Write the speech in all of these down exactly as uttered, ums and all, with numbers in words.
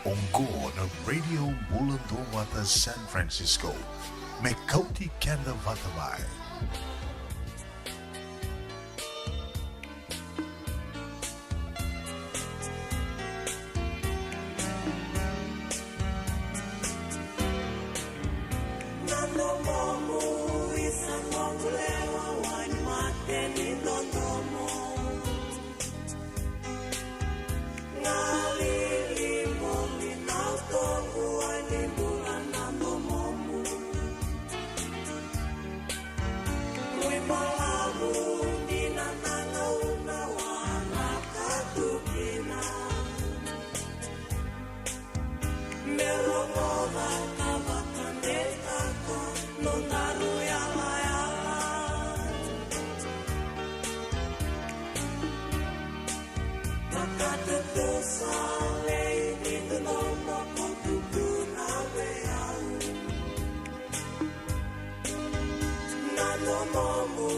Oqo na Radio Bula Duavata San Francisco, me kauti keda vata mai. Na domomu isa noqu lewa, wai ni mate ni dodomo. Galili moli na utoqu, wai ni bula na domomu. Mui balavu ni na gauna wa na katukina. Me rogoca ka vakadeitaka nodaru yalayala. Vakatutusa lei ni dodomo ko tukuna vei au. Na domomu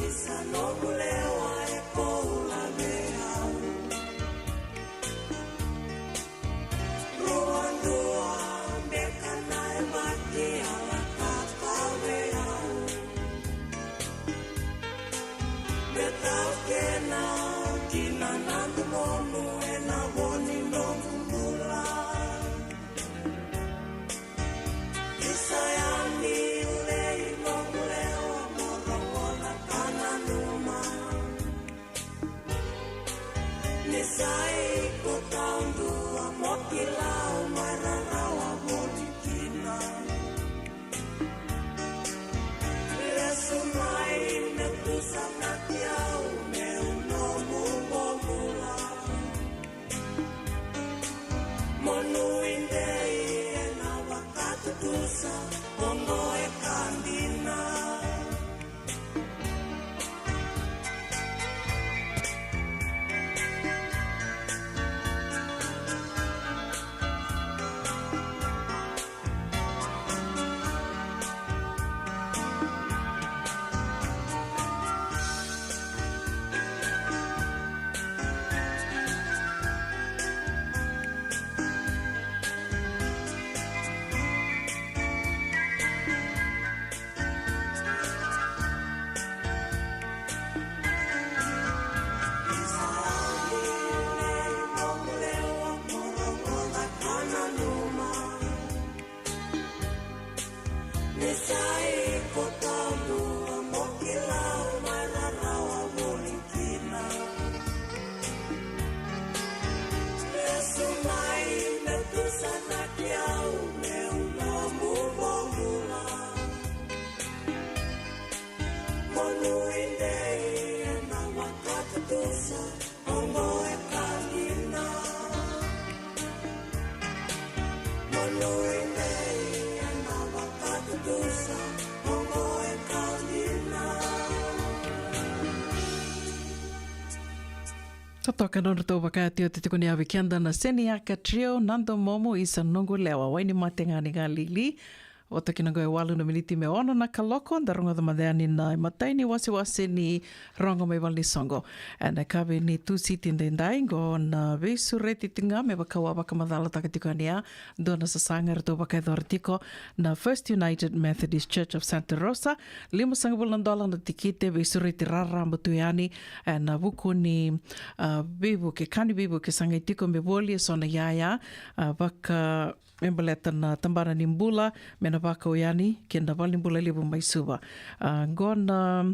isa noqu lewa e koula vei au. Rua dua beka na yabaki a lako vei au. Me taukena kina na domomu ena vo ni noqu bula. Isa yani lei noqu lewa, mo rogoca ka nanuma. Ni sa iko taudua, mo kila au mai rarawa voli kina. Lesu mai me tusanaki au meu nomu bobula. Mo nuidei ena vakatutusa, oqo e ka dina. Mo nuidei ena vakatutusa, oqo e ka dina. Mo nuidei ena vakatutusa, oqo e ka dina. Totoka na nodratou vakaotioti tiko ni yavi keda na Seniaka Trio, na domomu isa noqu lewa, wai ni mate ga ni galili. Vata kina qo e walu na miniti me ono na kaloko, da rogoca mada yani na imatai ni wasewase ni rogo mai valenisoqo. Ena yakavi ni Tusiti edaidai qo na veisureti tiko ga me vaka au a vakamacalataka tiko yani, a dua na sasaga eratou vakayacora tiko na First United Methodist Church of Santa Rosa. Limasagavulu na dola na tikite, veisureti raraba tu yani ena vuku ni, a, veivuke, ka ni veivuke sa qai tiko me voli eso na iyaya, a, vaka me baleta na tabana ni bula me na vakau yani kei na valenibula levu mai Suva. A, qo na,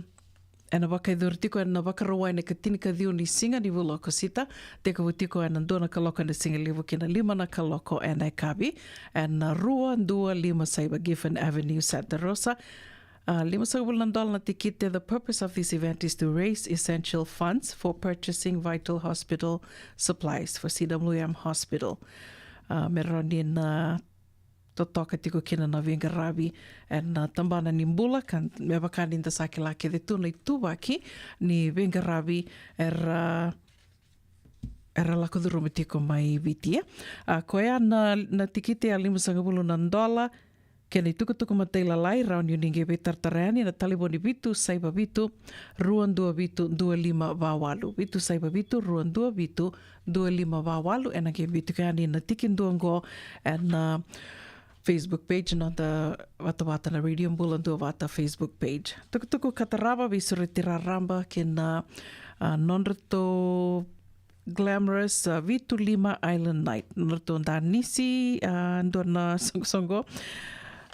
ena vakayacori tiko ena Vakarauwai na ikatinikaciwa ni siga ni vula o Okosita, tekivu tiko ena dua na kaloko ena sigalevu ki na lima na kaloko ena yakavi, ena rua dua lima saiva Giffen Avenue, Santa Rosa. A, limasagavulu na dola na tikite. The purpose of this event is to raise essential funds for purchasing vital hospital supplies for C W M Hospital. A, me rawa ni na totoka tiko kina na veiqaravi ena tabana ni bula, ka me vaka ni da sa kila kece tu na ituvaki ni veiqaravi era, era lako curuma tiko mai Viti. A, koya na, na tikite a limasagavulu na dola, kena itukutuku matailalai, rawa ni o ni qai veitaratara yani ena talevoni vitu saiva vitu, rua dua vitu, dua lima va walu. Vitu saiva vitu, rua dua vitu, dua lima va walu. Ena qai biu tiko yani na tikidua oqo ena Facebook page, noda vatavata na Radio Bula Duavata Facebook page. Tukutuku ka tarava, veisureti raraba kei na, a, nodratou glamorous, a, vitu lima Island Night. Nodratou danisi, a, dua na soqosoqo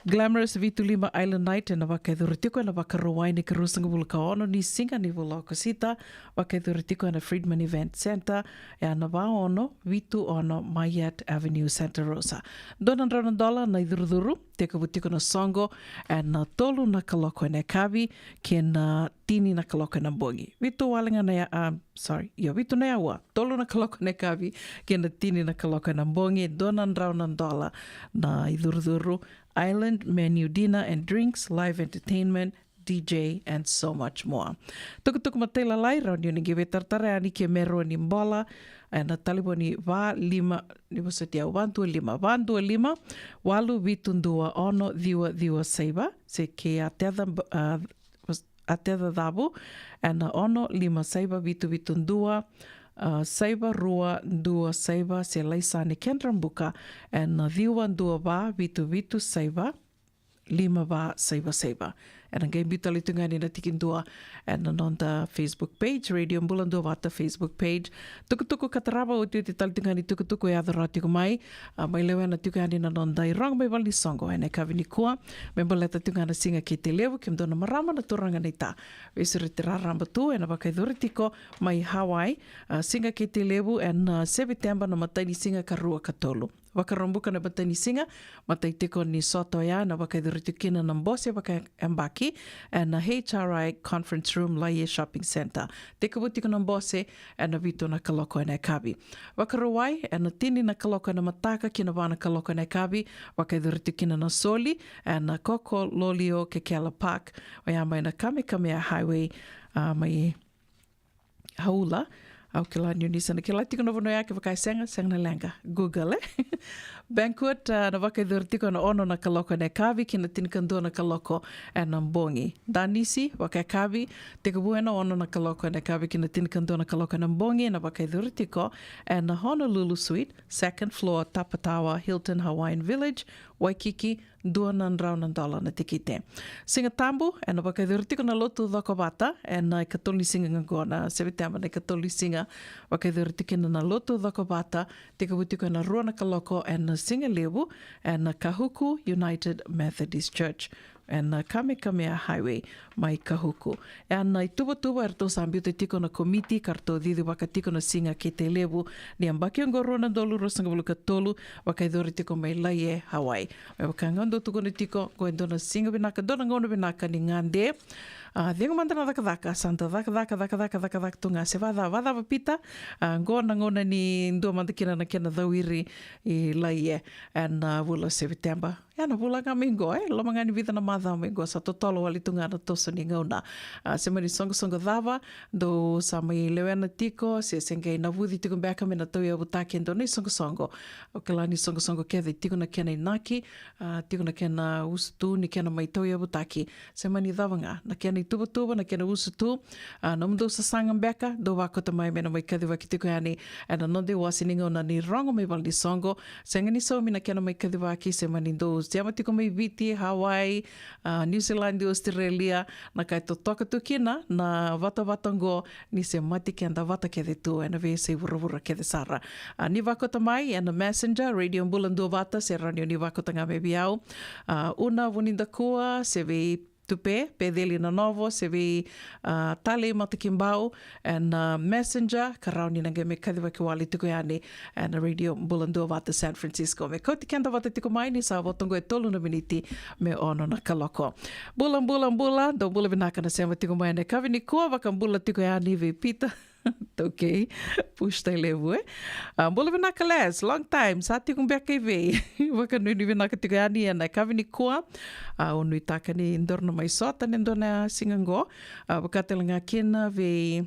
glamorous vitu lima Island Night ena vakayacori tiko ena Vakarauwai ena ikaruasagavulu ka ono ni siga ni vula o Okosita, vakayacori tiko ena Friedman Event Center, ena va ono vitu ono Mayette Avenue, Santa Rosa. Dua na drau na dola na icurucuru, tekivu tiko na soqo ena tolu na kaloko ena yakavi kei na tini na kaloko ena bogi. Vitu wale ga na ya, a, sorry, io, vitu na yaua, tolu na kaloko ena yakavi kei na tini na kaloko ena bogi, dua na drau na dola na icurucuru. Island menu, dinner and drinks, live entertainment, D J and so much more. Tukutuku matailalai, rawa ni o ni qai veitaratara yani ke me rawa ni bola ena talevoni va lima, ni vosoti au, va dua lima, va dua lima, walu vitu dua ono ciwa ciwa saiva, se ke a teca, a, a teca cavu ena ono lima saiva vitu vitu dua, a, saiva rua dua saiva, se lai sani kedra buka ena ciwa dua va vitu vitu saiva lima va saiva saiva. Ena qai biu tale tu ga yani na tikidua ena noda Facebook page, Radio Bula Duavata Facebook page. Tukutuku ka tarava, otioti tale tu ga yani tukutuku e yaco rawa tiko mai, a, mai lewena tiko yani na noda irogo mai valenisoqo ena yakavi nikua, me baleta tu ga na Siga Kei Tailevu, kemudou na marama, na turaga, naita. Veisureti raraba tu ena vakayacori tiko mai Hawaii, a, Siga Kei Tailevu ena, a, Seviteba na matai ni siga ka rua ka tolu. Vakaraubuka na matai ni siga, matai tiko ni sota oya ena vakayacori tiko kina na bose vakayabaki ena H R I Conference Room, Laie Shopping Centre. Tekivu tiko na bose ena vitu na kaloko ena yakavi. Vakarauwai, ena tini na kaloko ena mataka ki na va na kaloko ena yakavi, vakayacori tiko kina na soli ena Koko Lolio Kekela Park, oya mai na Kamehameha Highway, a, mai Haula. Au kila ni o ni sa na kila tiko na vanua ya, kevaka e sega, sega na leqa, Google, e. Banquet, a, na vakayacori tiko ena ono na kaloko ena yakavi ki na tinikadua na kaloko ena bogi. Danisi vakayakavi, tekivu ena ono na kaloko ena yakavi ki na tinikadua na kaloko ena bogi, ena vakayacori tiko ena Honolulu Suite, second floor, Tapa Tower, Hilton Hawaiian Village, Waikiki, dua na drau na dola na tikite. Siga Tabu, ena vakayacori tiko na lotu cokovata ena ikatolu ni siga ga oqo, na Seviteba na ikatolu ni siga, vakayacori tiko kina na lotu cokovata, tekivu tiko ena rua na kaloko ena sigalevu ena Kahuku United Methodist Church, ena Kamehameha Highway mai Kahuku. Ena ituvatuva eratou sa biuta tiko na komiti ka ratou cicivaka tiko na Siga Kei Tailevu ni yabaki oqo rua na udolu ruasagavulu ka tolu, vakayacori tiko mai Laie, Hawaii. Me vaka ga dou tukuna tiko, oqo e dua na siga vinaka, dua na gauna vinaka ni gade. A, cegu mada na cakacaka, sa da cakacaka, cakacaka, cakacaka tu ga, se vacava, vacava Pita. A, oqo na gauna ni dua mada kina na kena cawiri i Laie ena, a, vula o Seviteba. Ia na vula ga mai oqo, e, loma ga ni vica na macawa mai oqo, sa totolo wale tu ga na toso ni gauna. A, se mani soqosoqo cava dou sa mai lewena tiko, se se qai navuci tiko beka me na tauyavutaki e dua na isoqosoqo. Au kila ni soqosoqo kece tiko na kena inaki, a, tiko na kena usutu ni kena mai tauyavutaki. Se mani cava ga na kena ituvatuva, na kena usutu, a, nomudou sasaga beka, dou vakauta mai me na mai kacivaki tiko yani ena noda iwase ni gauna ni rogo mai valenisoqo. Sega ni saumi na kena mai kacivaki, se mani dou sema tiko mai Viti, Hawaii, a, New Zealand, Australia, na ka e totoka tu kina na vatavata oqo, ni semati keda vata kece tu ena veiyasai vuravura kece sara. A, ni vakauta mai ena Messenger, Radio Bula Duavata, se rawa ni o ni vakauta ga mai vei au, a, Una Vunidakua, se vei Tupe Peceli Nanovo, se vei, a, Talei Matakibau, ena, a, Messenger, ka rawa ni na qai mai kacivaki wale tiko yani ena Radio Bula Duavata San Francisco. Me kauti keda vata tiko mai ni sa vo tu oqo e tolu na miniti me ono na kaloko. Bula, bula, bula, dou bula vinaka na sema tiko mai ena yakavi nikua, vakabula tiko yani vei Pita. Taukei Push Tailevu, e. A, bula vinaka Les, long time, sa tiko beka i vei? Vakanuinui vinaka tiko yani ena yakavi nikua. A, au nuitaka ni daru na mai sota ena dua na siga oqo. A, vaka tale ga kina vei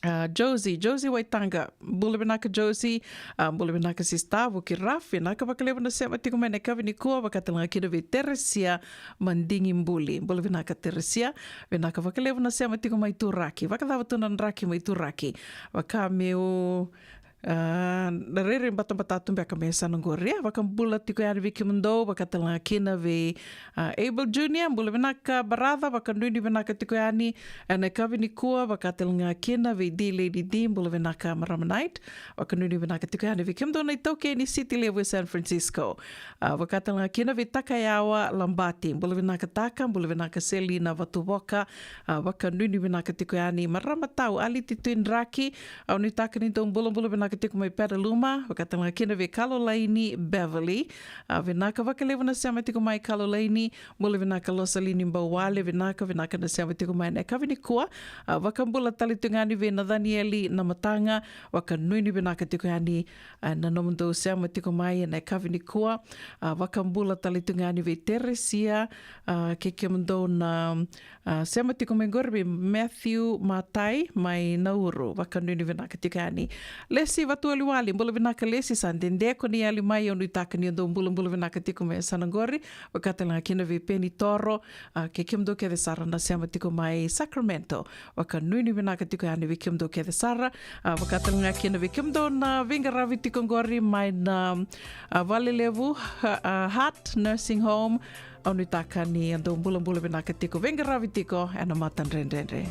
A, Josie, Josie Waitaqa, bula vinaka Josie. A, bula vinaka sista Vuki Raf, vinaka vakalevu na sema tiko mai na yakavi nikua, vakatalega kina vei Teresia Madigibuli. Bula vinaka Teresia, vinaka vakalevu na sema tiko mai Turaki. Vakacava tu na draki mai Turaki? Vaka meu, a, na rairai batabata tu beka me sa na qori. Vakabula tiko yani vei kemudou, vakatalega kina vei A, Abel Junior, bula vinaka baraca, vakanuinui vinaka tiko yani ena yakavi nikua, vakatalega kina vei D Lady D, bula vinaka marama Knight, vakanuinui vinaka tiko yani vei kemudou na itaukei ni siti levu e San Francisco. A, vakatalega kina vei Takayawa Labati, bula vinaka Taka, bula vinaka Selina Vatuvoka, a, vakanuinui vinaka tiko yani marama tau Aliti Tuidraki, au nuitaka ni dou bulabula vinaka tiko mai Pedaluma, vakatalega kina vei Kalolaini Beverly, A, vinaka vakalevu na sema tiko mai Kalolaini, bula vinaka Losalini Bauwale, vinaka, vinaka na sema tiko mai na yakavi nikua. A, vakabula tale tu ga yani vei Nacanieli Namataga, vakanuinui vinaka tiko yani, a, na nomudou sema tiko mai na yakavi nikua. A, vakabula tale tu ga yani vei Teresia, a, kei kemudou na A, sema tiko mai qori vei Matthew Matai mai Nauru, vakanuinui vinaka tiko yani. Lesi Vatuwaliwali, bula vinaka Lesi, sa dede ko ni yali mai, au nuitaka ni o dou bulabula vinaka tiko mai sa na qori, vakatalega kina vei Peni Toro, a, kei kemudou kece sara na sema tiko mai Sacramento, vakanuinui vinaka tiko yani vei kemudou kece sara, a, vakatalega kina vei kemudou na veiqaravi tiko qori mai na, a, valelevu, a, a, Heart Nursing Home, Au nuitaka ni a dou bulabula vinaka tiko, veiqaravi tiko ena matadredredre.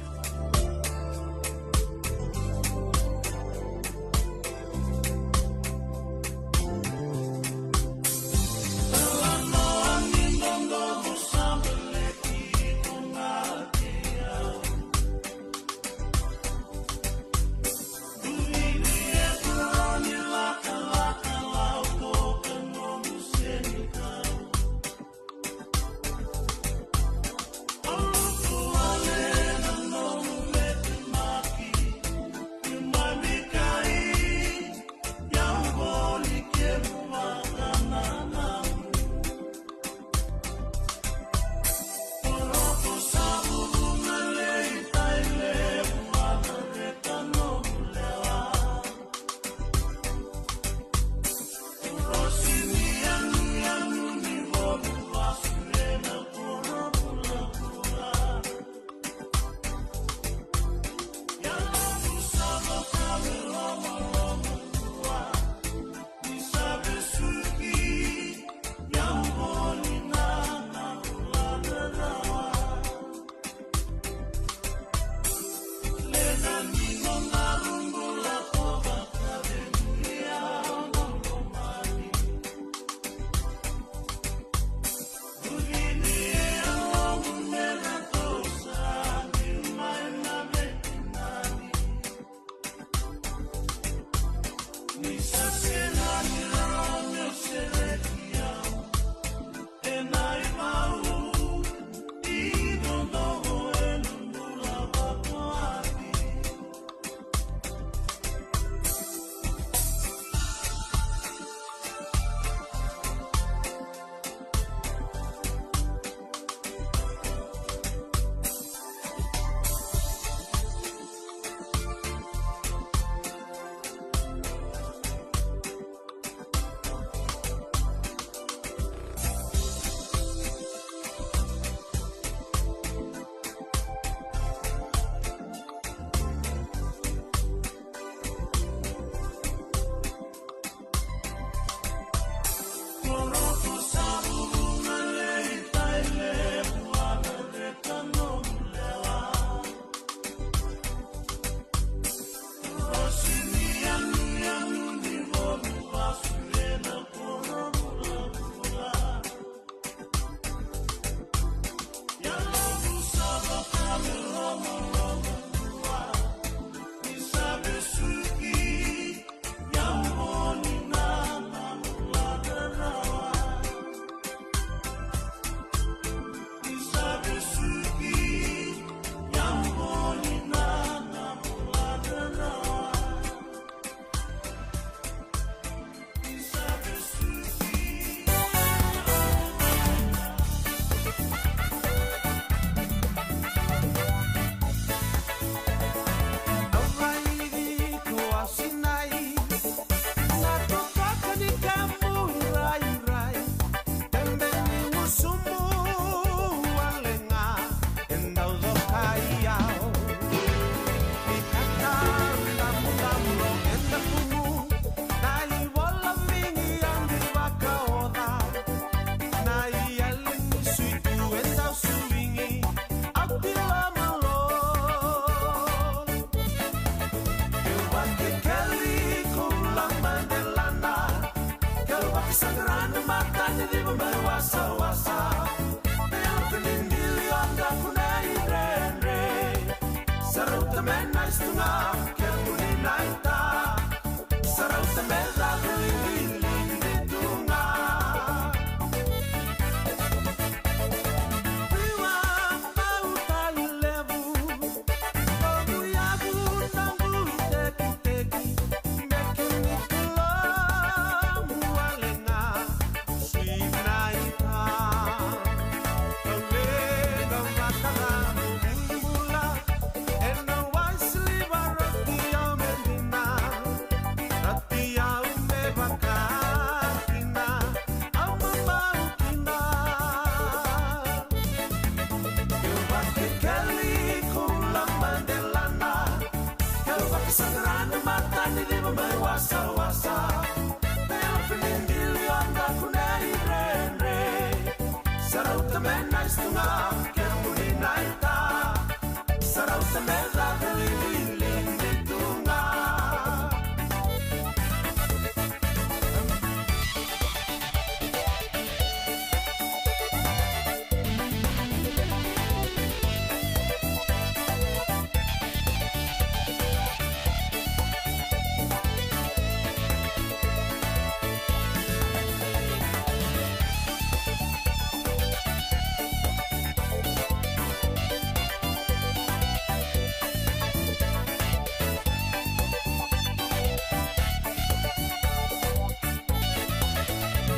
Sagrada Marta ni civa mai wasawasa. Bela fini dili o daku na idredre. Sa rauta me na istuga kemuni na ita. Sa rauta me na cavili lili tu ga. Viwa bau tali levu. Noqu yavu, noqu tekiteki, me kini kula wale ga. Sinaita. Au leqa vakacamu bula, ena waisiliva roti au me dina. Roti au me vaka kina, au mamau kina. Keu vakekeli kula madelana. Keu vakasagarana matani liva mai wasawasa. Bela fini dili o daku na idredre. Sa rauta me na istuga kemuni na ita. Sa rauta me na cavili lili tu ga.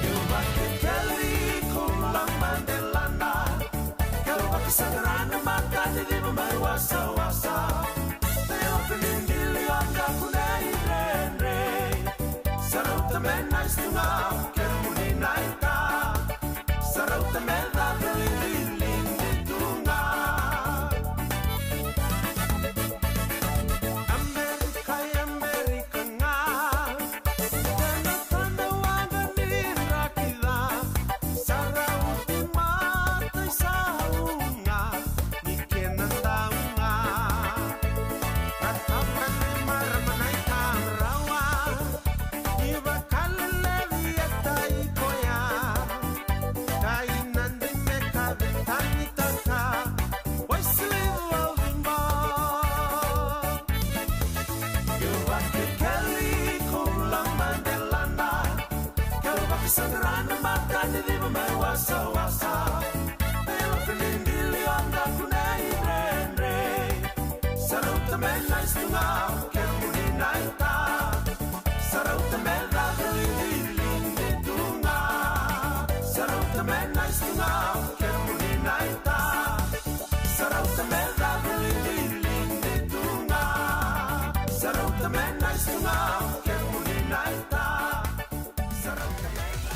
Keu vakekeli kula madelana. Keu vakasagarana matani liva mai wasawasa. Bela fini dili o daku na idredre. Sa rauta me na istuga kemuni na ita. Sa rauta me na cavili lili tu ga. Amerika, Amerika ga. Tena tana waga ni draki ca. Sa rauti matai sau ga ni kena dau ga. Ka tau ka ni marama na ita rawa. Ni vakaleleci e tai koya. Kai Nadi me ka vetanitaka. Waisili Vaucima. Keu vakekeli kula madelana. Keu vakasagarana matani liva mai wasawasa. Bela fini dili o daku na idredre. Sa rauta me na istuga kemuni na ita. Sa rauta me na cavili lili tu ga. Sa rauta me na istuga kemuni na ita. Sa rauta me na cavili lili tu ga. Sa rauta me na istuga kemuni na ita. Sa rauta me na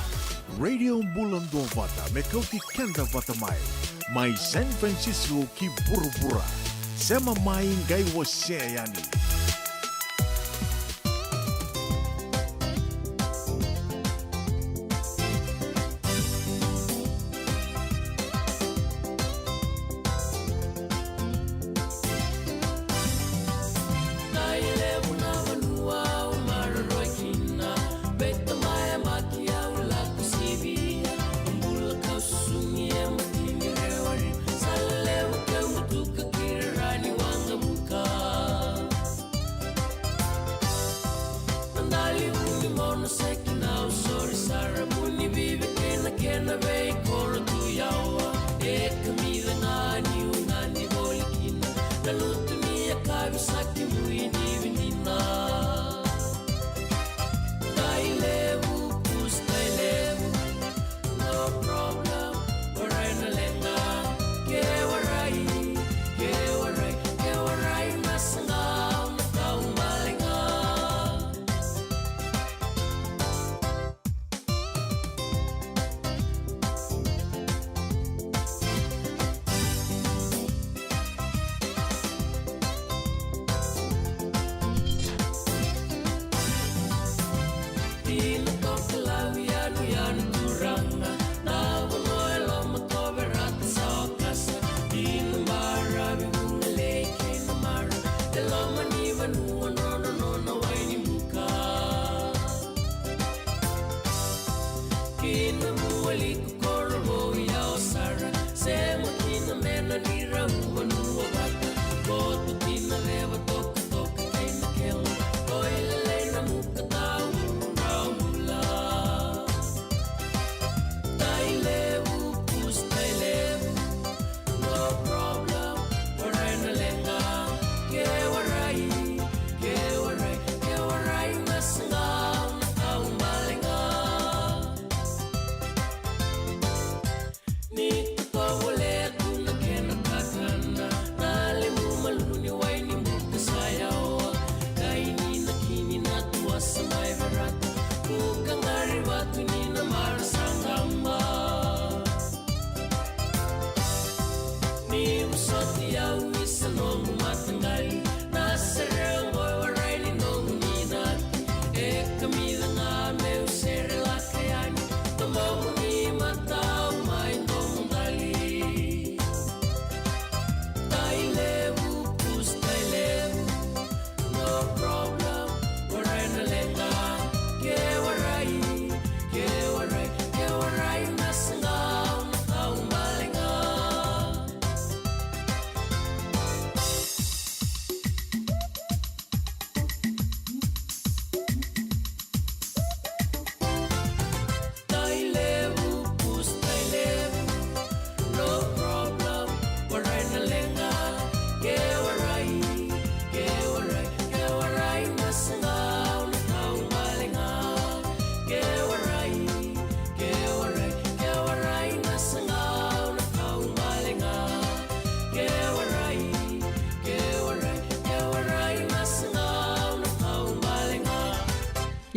Radio Bula Duavata me kauti keda vata mai. Mai San Francisco ki vuravura. Sema mai qai wasea yani. Kai levu na vanua au maroroya kina. Beta mai yabaki au lako sivia. Bula ka susumi e matini rewari. Sa levu keu butuka kira rani waqa muka.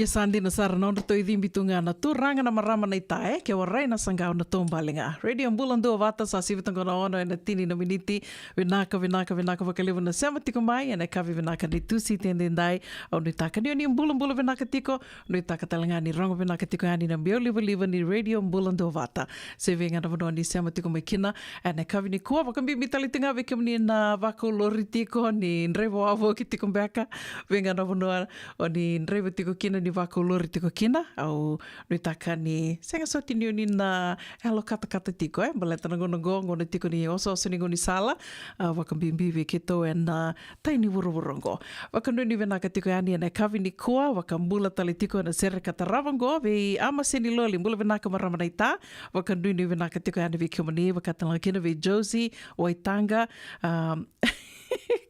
Ia sa dina sara na nodratou icibi tu ga na turaga na marama na ita, e, ke warai na saqau na taubale ga. Radio Bula Duavata sa sivi toka na ono ena tini na miniti. Vinaka, vinaka, vinaka vakalevu na sema tiko mai ena yakavi vinaka ni Tusiti edaidai. Au nuitaka ni o ni bulabula vinaka tiko, nuitaka tale ga ni rogo vinaka tiko yani na biau livaliva ni Radio Bula Duavata. Se vei ga na vanua ni sema tiko mai kina ena yakavi nikua, vakabibi tale tiko ga vei kemuni na vakaulori tiko ni draiva wavoki tiko beka. Vei ga na vanua o ni draiva tiko kina, ni vakaulori tiko kina, au nuitaka ni sega soti ni o ni na yalo katakata tiko, e, baleta na gauna qo, gauna tiko ni osooso ni gaunisala, a, vakabibi vei keitou ena tai ni vuravura qo. Vakanuinui vinaka tiko yani ena yakavi nikua, vakabula tale tiko ena sere ka tarava qo vei Ama Seniloli, bula vinaka marama na ita. Vakanuinui vinaka tiko yani vei kemuni, vaka tale ga kina vei Josie Waitaga, a,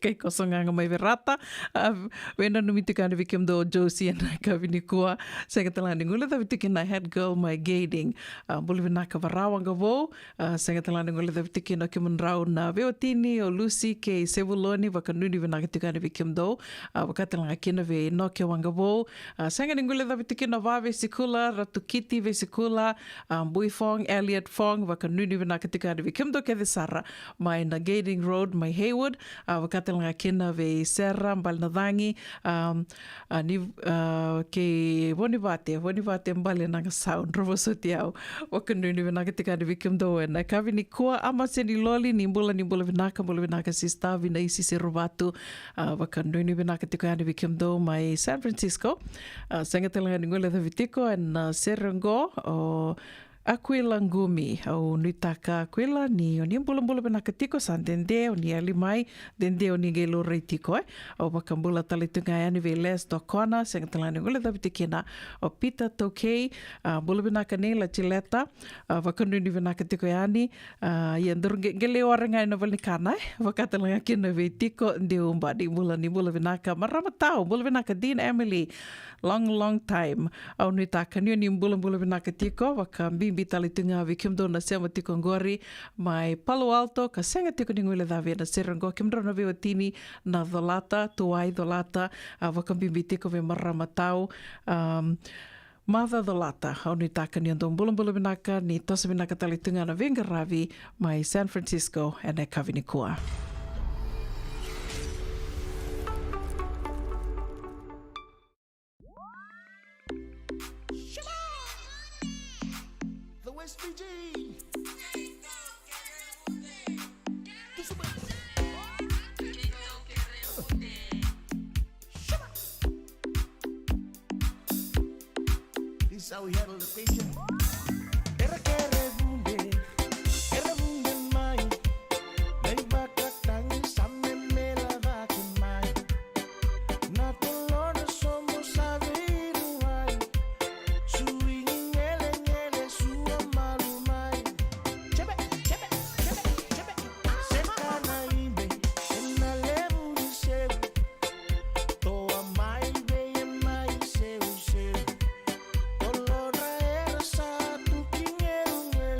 kai Koso Gaga mai Verata. A, veinanumi tiko yani vei kemudou o Josie ena yakavi nikua. Sega tale ga ni guilecavi tiko kina na head girl mai Gaining. A, bula vinaka Varawa Qavou. A, sega tale ga ni guilecavi tiko kina o kemudrau na veiwatini o Lucy kei Sevuloni, vakanuinui vinaka tiko yani vei kemudou. A, vaka tale ga kina vei Noke Waqavou. A, sega ni guilecavi tiko kina o Va Veisikula, Ratu Kiti Veisikula, a, Bui Fong, Elliot Fong, vakanuinui vinaka tiko yani vei kemudou kece sara mai na Gaining Road mai Heywood. A, vaka tale ga kina vei Sera Balenacagi, a, a, ni, a, kei Vonivate, Vonivate Balenagasau, drau vosoti au. Vakanuinui vinaka tiko yani vei kemudou ena yakavi nikua. Ama Seniloli, ni bula, ni bula vinaka, bula vinaka sista, Vinaisi Seruvatu. A, vakanuinui vinaka tiko yani vei kemudou mai San Francisco. A, sega tale ga ni guilecavi tiko ena, a, sere qo o Aquila Qumi. Au nuitaka Aquila ni o ni bulabula vinaka tiko, sa dede o ni yali mai, dede o ni qai laurai tiko, e. Au vakabula tale tu ga yani vei Les Dokona, sega tale ga ni guilecavi tiko kina o Peter Tokei. A, bula vinaka Neila Jileta. A, vakanuinui vinaka tiko yani. A, ia daru qe, qele wara ga ena valenikana, e. Vaka tale ga kina vei Tiko Deuba, ni bula, ni bula vinaka marama tau, bula vinaka Dean Emily. Long, long time. Au nuitaka ni o ni bulabula vinaka tiko, vakabibi tale tu ga vei kemudou na sema tiko qori mai Palo Alto, ka sega tiko ni guilecavi ena sere qo, kemudrau na veiwatini na Colata, Tuwai Colata, a, vakabibi tiko vei marama tau, a, Maca Colata. Au nuitaka ni o dou bulabula vinaka, ni toso vinaka tale tu ga na veiqaravi mai San Francisco ena yakavi nikua. The West Fiji. This is how we handle the patient. Era kere vunde, era vunde mai. Na ivakatagi sa memela vaki mai. Na tolona sobo sa veiruwai. Suigi ngelegele sua malu mai. Jebe, jebe, jebe, jebe. Seka na ibe, ena levu ni sevu. Toa mai vei e mai seusevu. Tolona era sa tuki ngerugeru.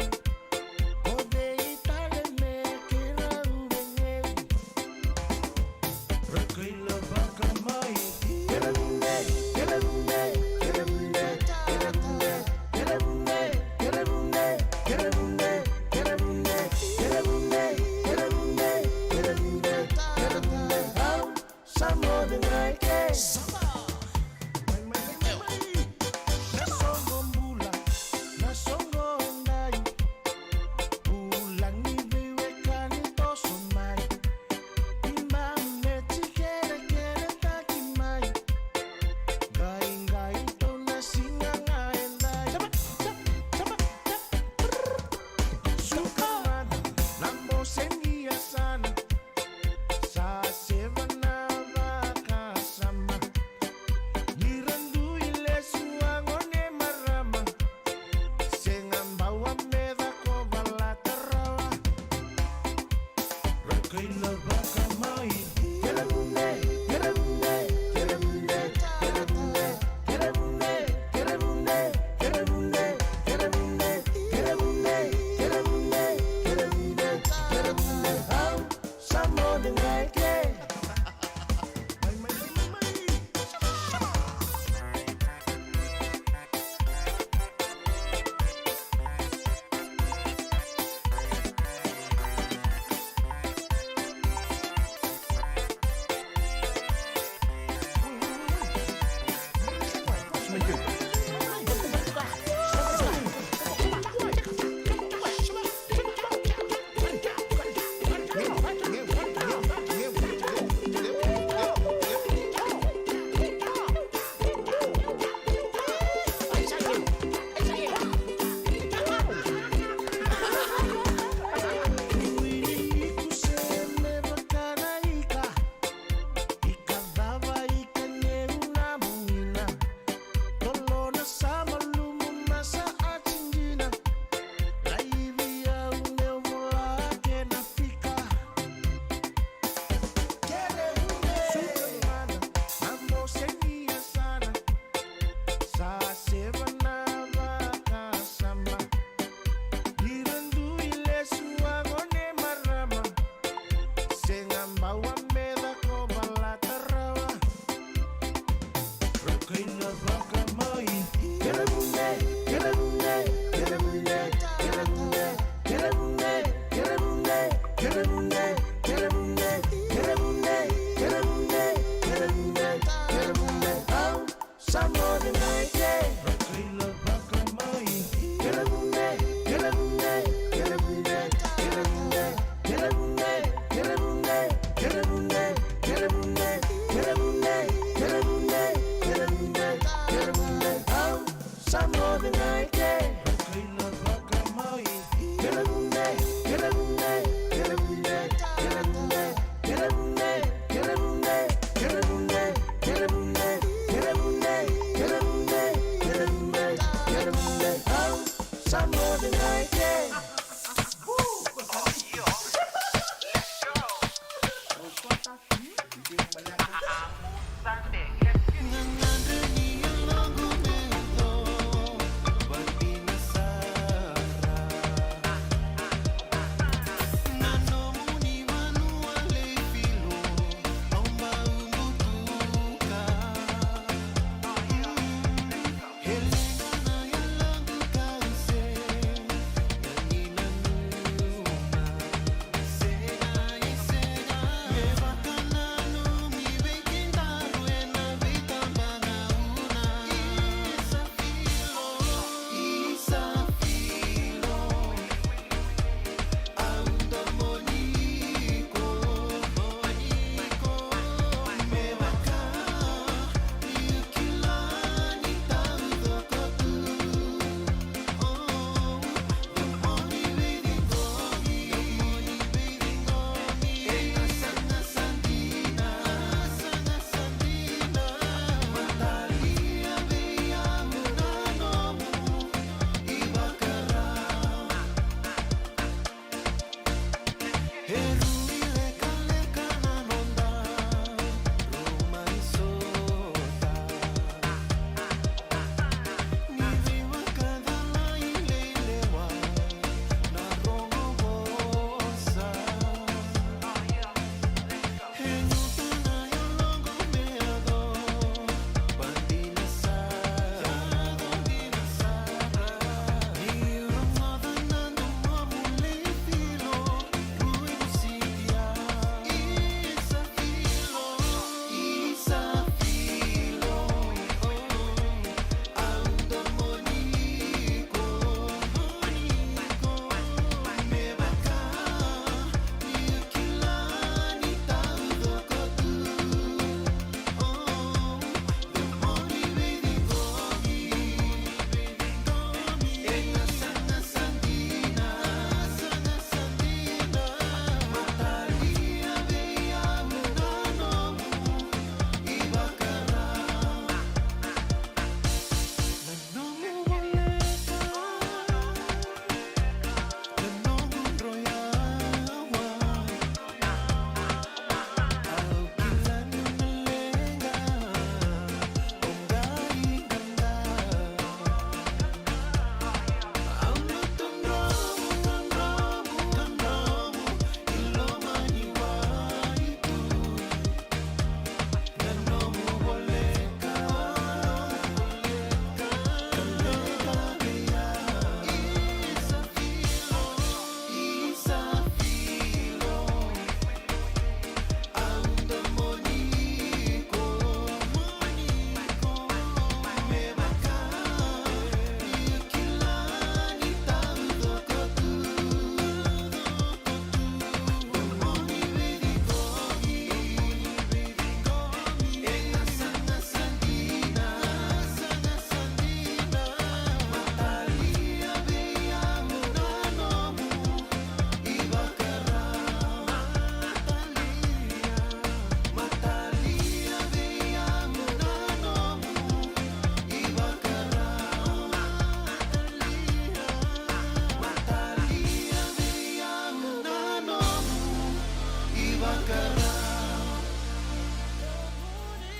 Time of the night, yeah.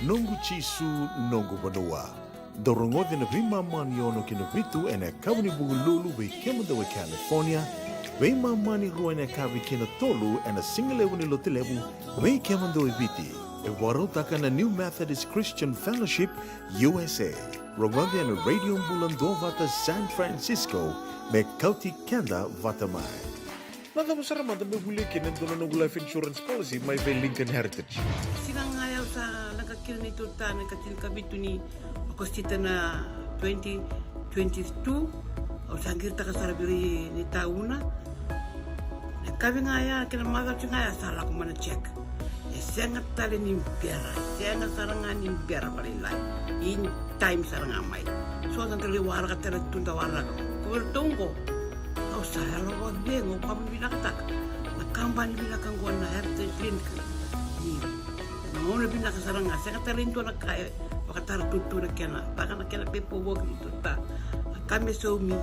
Noqu Jisu, noqu vanua. Dou rogoci na veimama ni ono ki na vitu ena yakavi ni Vukelulu vei kemudou e California, veimama ni rua ena yakavi ki na tolu ena sigalevu ni Lotulevu vei kemudou e Viti. E vakarautaka na New Methodist Christian Fellowship U S A. Rogoci ena Radio Bula Duavata San Francisco, me kauti keda vata mai. Na cava sara mada me volia kina e dua na noqu life insurance policy mai vei Lincoln Heritage? Siga ga ya au sa leqa kina neitou ta na ikatinikavitu ni Okosita na twenty twenty-two, au sa qiritaka sara vei ira ni tauna. Na yakavi ga ya kei na macawa ga ya sa lako mai na check. E sega tale ni bera, e sega sara ga ni bera vakalailai. In time sara ga mai. So da qai waraka tale tu da waraka. Ko vei ratou oqo, au sa yalo vakacegu, au vakavinavinakataka na kabani vinaka oqo na Heritage Link. Ni na gauna vinaka sara ga, sega tale ni dua na ka e vakatara tutu na kena, vaka na kena paperwork ni tuta. Na ka me saumi,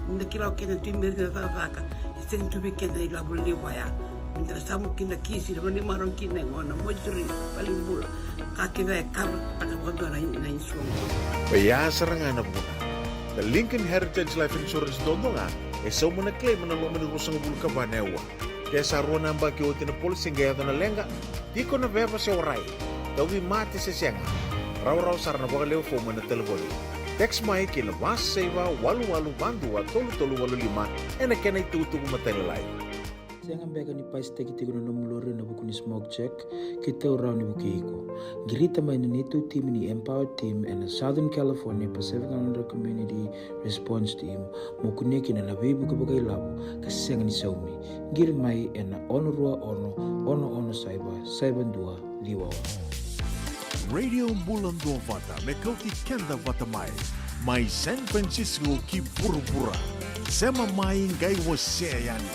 Ni da kila o keda tu i bera ni da cakacaka, e sega tu vei keda na ilavo levu ya. Ni da samu kina kisi, na vanua e marau kina e gona, moituri, valenibula, ka kece e kava, ka vakadua na, na insurance. Oya sara ga na vuna. Na Lincoln Heritage Life Insurance duadua ga e sauma na claim ena loma ni ruasagavulu ka va na aua. Ke sa rua na yabaki oti na policy qai yaco na leqa, tiko na veva se warai, tauvimate se sega, rawarawa sara na vakalewe fomu ena talevoni. Text mai ki na va saiva walu walu va dua tolu tolu walu lima ena kena itukutuku matailalai. Sega beka ni pasitaki tiko na nomu lori ena vuku ni smoke check? Keitou rawa ni vukei iko. Qirita mai na neitou timi ni Empower Team ena Southern California Pacific Islander Community Response Team mo kunea kina na veivuke vakailavo ka sega ni saumi. Qiri mai ena ono rua ono, ono ono saiva, saiva dua ciwa ono. Radio Bula Duavata me kauti keda vata mai, mai San Francisco ki vuravura. Sema mai qai wasea yani.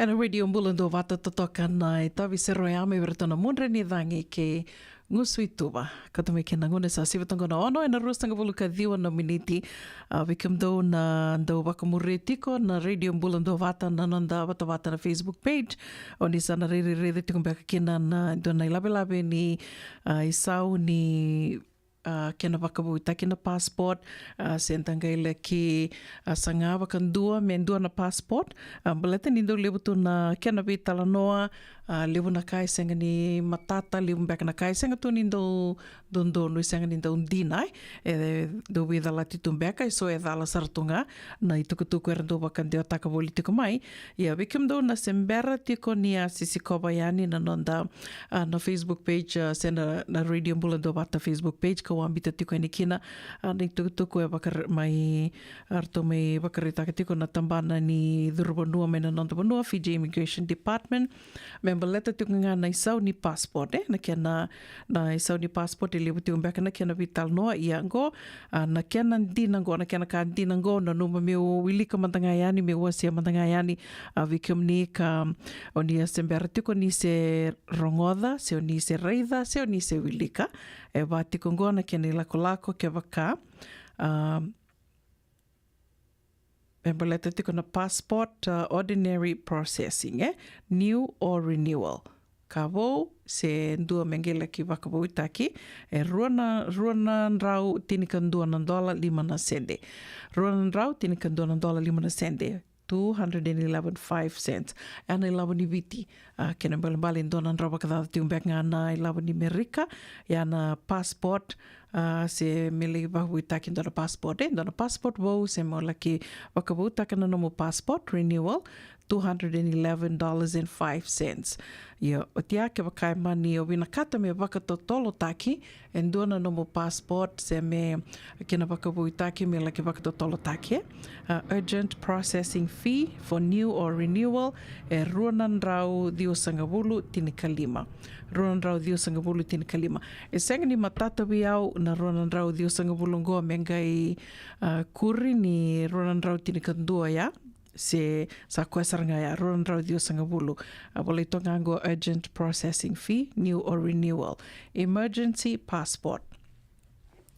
Ena Radio Bula Duavata totoka na itavi sere ya mai vei iratou na Mudre ni Cagi kei Gusu i Tuva. Kauta mai kina na gauna sa sivi toka na ono ena ruasagavulu ka ciwa na miniti. A, vei kemudou na dau vakamuria tiko na Radio Bula Duavata na noda vatavata na Facebook page. O ni sa na rairai raica tiko beka kina na dua na ilavelave ni, a, isau ni, a, kena vakavoutaki na passport, a, se da qai laki, a, saga vakadua me dua na passport. A, baleta ni dau levu tu na kena veitalanoa, a, levu na ka e sega ni matata, levu beka na ka e sega tu ni dau dodonu, e sega ni dau dina, e, e dau veicalati tu beka, e so e cala sara tu ga na itukutuku era dau vakadewataka voli tiko mai. Ia vei kemudou na se bera tiko ni a sisikova yani na noda, a, na Facebook page, a, se na, na Radio Bula Duavata Facebook page, kau a biuta tiko yani kina, a, na itukutuku e vakare-, mai, a, ratou mai vakaraitaka tiko na tabana ni curu vanua mai na noda vanua, Fiji Immigration Department. Me baleta tiko ga na isau ni passport, e, na kena, na isau ni passport e levu tiko beka na kena veitalanoa, ia qo, a, na kena dina qo, na kena ka dina qo, nanuma meu wilika mada ga yani, meu wasea mada ga yani, a, vei kemuni ka o ni a se bera tiko ni se rogoca, se o ni se raica, se o ni se wilika. E va tiko qo na kena ilakolako kevaka, a, me baleta tiko na passport, a, ordinary processing, e? New or renewal. Ka vou, se dua me qai laki vakavoutaki, e rua na, rua na drau tinikadua na dola lima na sede. Rua na drau tinikadua na dola lima na sede. Two hundred and eleven five cents. Ia na ilavo ni Viti. A, kena ibalebale e dua na drau vakacaca tiko beka ga na ilavo ni Merika. Ia na passport, a, se me lai vakavoutaki dua na passport, e, dua na passport vou, se mo laki vakavoutaka na nomu passport renewal, two hundred and eleven dollars and five cents. Ia, oti ya kevaka e mani o vinakata me vakatotolotaki e dua na nomu passport, se me kena vakavoutaki me laki vakatotolotaki, e. A, urgent processing fee for new or renewal, e rua na drau ciwasagavulu tinikalima. Rua na drau ciwasagavulu tinikalima. E sega ni matata vei au na rua na drau ciwasagavulu qo me qai, a, kuri ni rua na drau tinikadua ya, se sa koya sara ga ya, rua na drau ciwasagavulu. A, volai toka ga qo urgent processing fee, new or renewal. Emergency passport.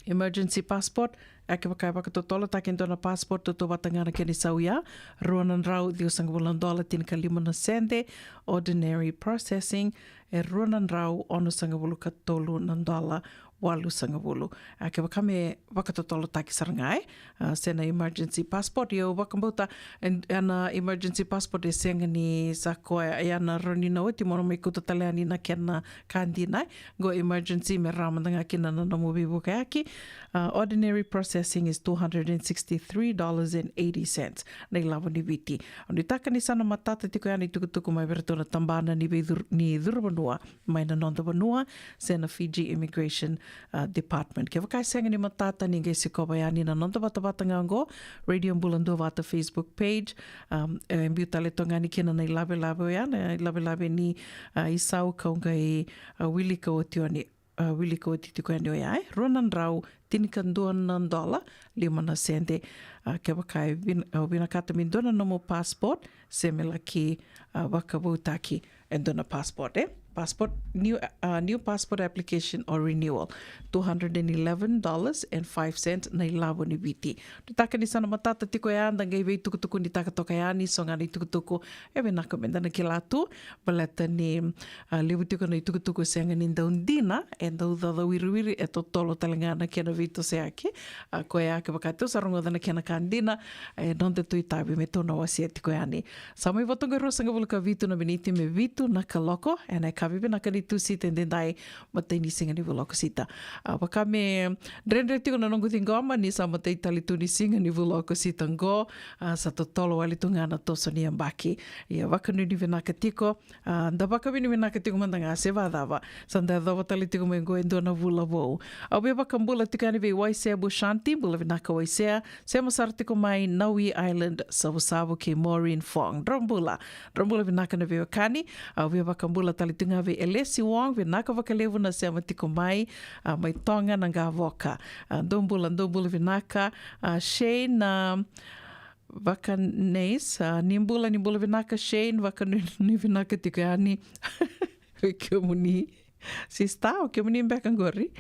Emergency passport, a, kevaka e vakatotolotaki e dua na passport, tautauvata ga na kena isau ya, rua na drau ciwasagavulu na dola tinikalima na sede, ordinary processing, e rua na drau onosagavulu ka tolu na dola walusagavulu. A, kevaka me vakatotolotaki sara ga, e, a, se na emergency passport, ia au vakabauta, e, ena emergency passport e sega ni sa koya, ia na rawa ni na oti mo na mai kauta tale yani na kena ka dina, e. Qo emergency me rawa mada ga kina na nomu veivukayaki. A, ordinary processing is two hundred and sixty-three dollars and eighty cents. Na ilavo ni Viti. Au nuitaka ni sa na matata tiko yani itukutuku mai vei iratou na tabana ni veicuru-, ni curu vanua mai na noda vanua, se na Fiji Immigration, a, Department. Kevaka e sega ni matata, ni qai sikova yani na noda vatavata ga qo, Radio Bula Duavata Facebook page, um, e biu tale toka yani kina na ilavelave oya, na ilavelave ni, a, isau kau qai, a, wilika oti oni, a, wilika oti tiko yani oya, e, rua na drau tinikadua na dola lima na sede. A, kevaka e vin-, a, vinakata me dua na nomu passport, se me laki, a, vakavoutaki e dua na passport, e. passport, new, uh, new passport application or renewal, two hundred and eleven dollars and five cents na ilavo ni Viti. Nuitaka ni sa na matata tiko ya, da qai veitukutukunitaka toka yani so ga na itukutuku e vinaka meda na kila tu, baleta ni, uh, levu tiko na itukutuku sega ni dau dina, e dau caucau wiriwiri, e totolo tale ga na kena veitosoyaki. A, koya kevaka tou sa rogoca na kena ka dina, e noda tu itavi me tou na wasea tiko yani. Sa mai vo toka e ruasagavulu ka vitu na miniti me vitu na kaloko ena yakavi vinaka ni Tusita edaidai, matai ni siga ni vula o Okosita. A, vaka me dredre tiko na noqu ciqoma ni sa matai tale tu ni siga ni vula o Okosita qo, a, sa totolo wale tu ga na toso ni yabaki. Ia vakanuinui vinaka tiko, a, da vakavinavinaka tiko mada ga se vacava, sa da yacova tale tiko mai qo e dua na vula vou. Au via vakabula tiko yani vei Waisea Bushanti, bula vinaka Waisea, sema sara tiko mai Nawi Island, Savusavu kei Maureen Fong. Dra bula, dra bula vinaka na veiwekani. Au via vakabula tale tiko ga vei Elesi Wong, vinaka vakalevu na sema tiko mai, a, mai Toga na Qavoka. A, dou bula, dou bula vinaka, a, Shane, a, Vakaneis, a, ni bula, ni bula vinaka Shane, vakanuinui vinaka tiko yani vei kemuni. Sista, o kemuni beka qori.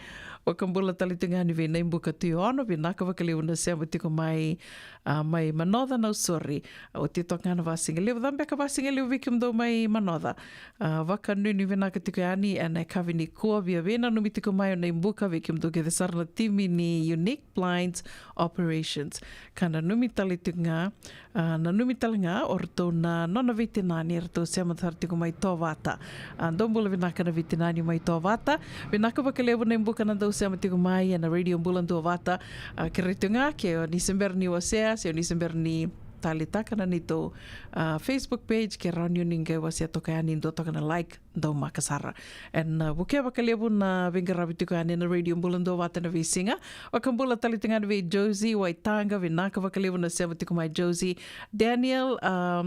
Vakabula tale tiko yani vei Naibuka Tuiono, vinaka vakalevu na sema tiko mai, a, mai Manoca, Nausori. A, oti toka ga na vasigalevu, ca beka vasigalevu vei kemudou mai Manoca. A, vakanuinui vinaka tiko yani ena yakavi nikua, via veinanumi tiko mai o Naibuka vei kemudou kece sara na timi ni Unique Blinds Operations. Ka nanumi tale tiko ga, a, nanumi tale ga o ratou na nona veitinani, eratou sema sara tiko mai Tovata. A, dou bula vinaka na veitinani mai Tovata. Vinaka vakalevu Naibuka na dau sema tiko mai ena Radio Bula Duavata. A, kerei tiko ga ke o ni se bera ni wasea, se o ni se bera ni talitaka na neitou, a, Facebook page, ke rawa ni o ni qai wasea toka yani, dua toka na like, dau maka sara. Ena, a, vukea vakalevu na veiqaravi tiko yani ena Radio Bula Duavata na veisiga. Vakabula tale tiko ga yani vei Josie Waitaqa, vinaka vakalevu na sema tiko mai Josie. Daniel, a,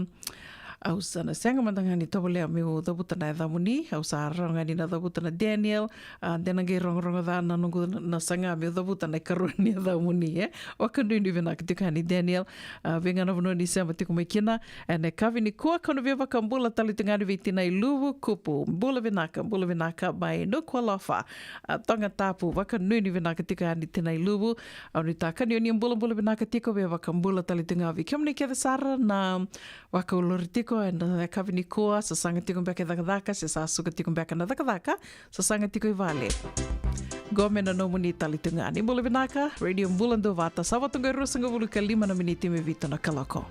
au sa na sega mada ga ni tovolea meu cavuta na yacamuni, au sa rawa ga ni na cavuta na Daniel, a, de na qai rogorogo ca na noqu na saga meu cavuta na ikarua ni yacamuni, e. Vakanuinui vinaka tiko yani Daniel, a, vei ga na vanua ni sema tiko mai kina. Ena yakavi nikua kau na via vakabula tale tiko ga yani vei Tinailuvu Kupu. Bula vinaka, bula vinaka mai Nuku'alofa, a, Tongatapu, vakanuinui vinaka tiko yani Tinailuvu. Au nuitaka ni o ni bulabula vinaka tiko, via vakabula tale tiko ga vei kemuni kece sara na vakaulori tiko ena yakavi nikua, sasaga tiko beka e cakacaka, se sa suka tiko beka na cakacaka, sasaga tiko i vale. Qo me na nomuni tale tiko ga. Ni bula vinaka, Radio Bula Duavata, sa vo toka e ruasagavulu ka lima na miniti me vitu na kaloko.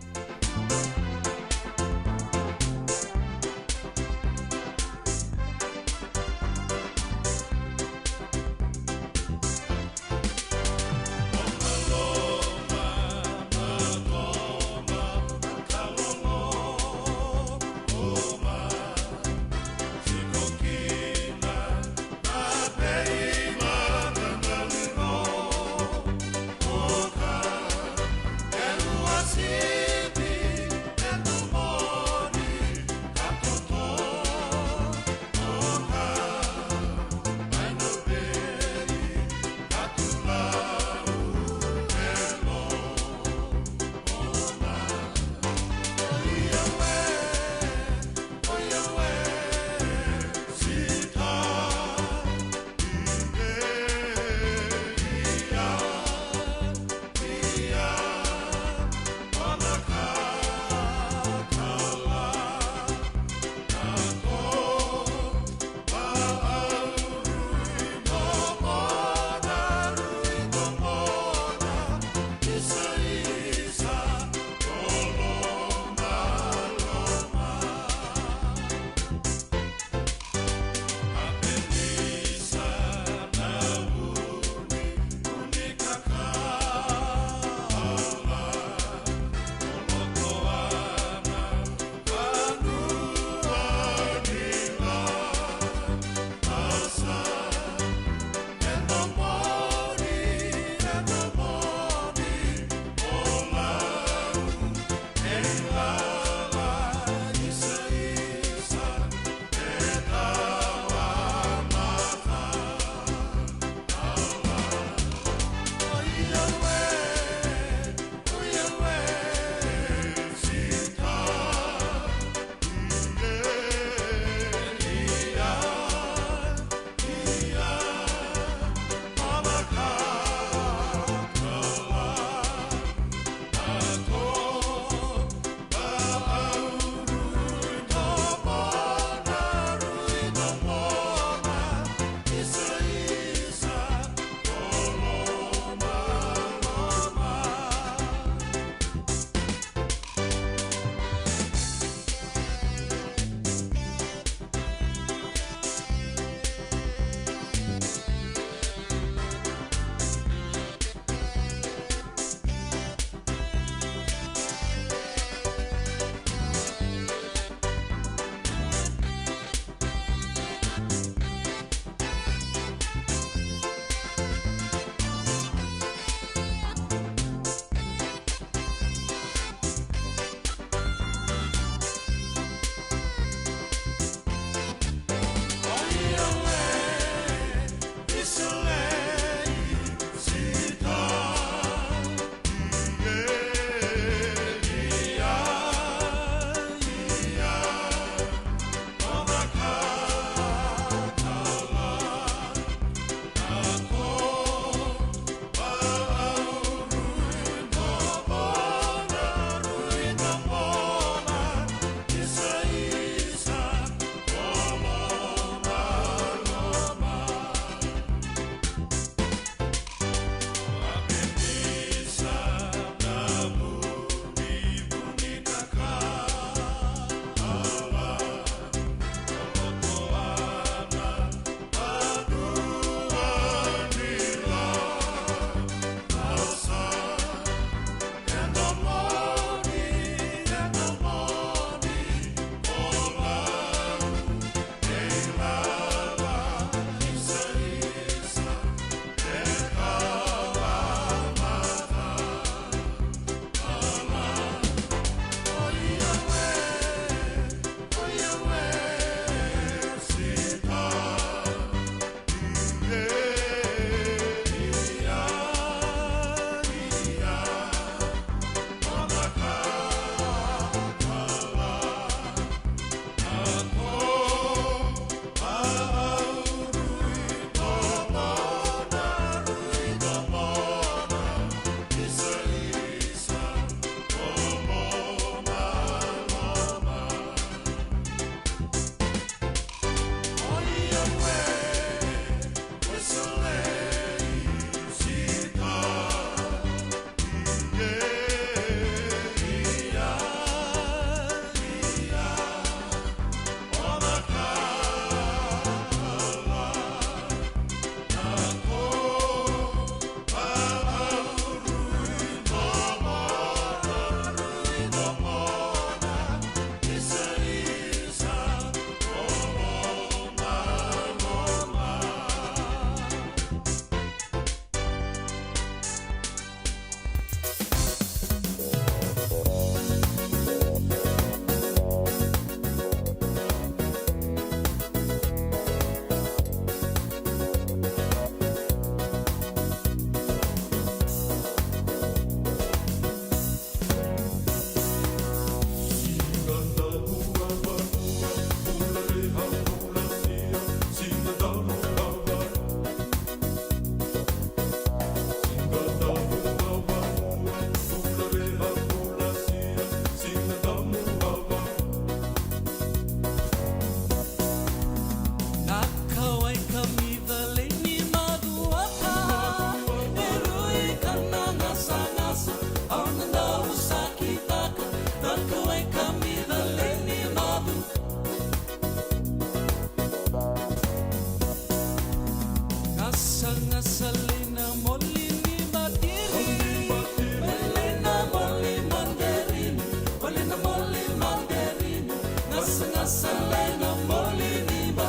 Sagasala ena moli ni ba.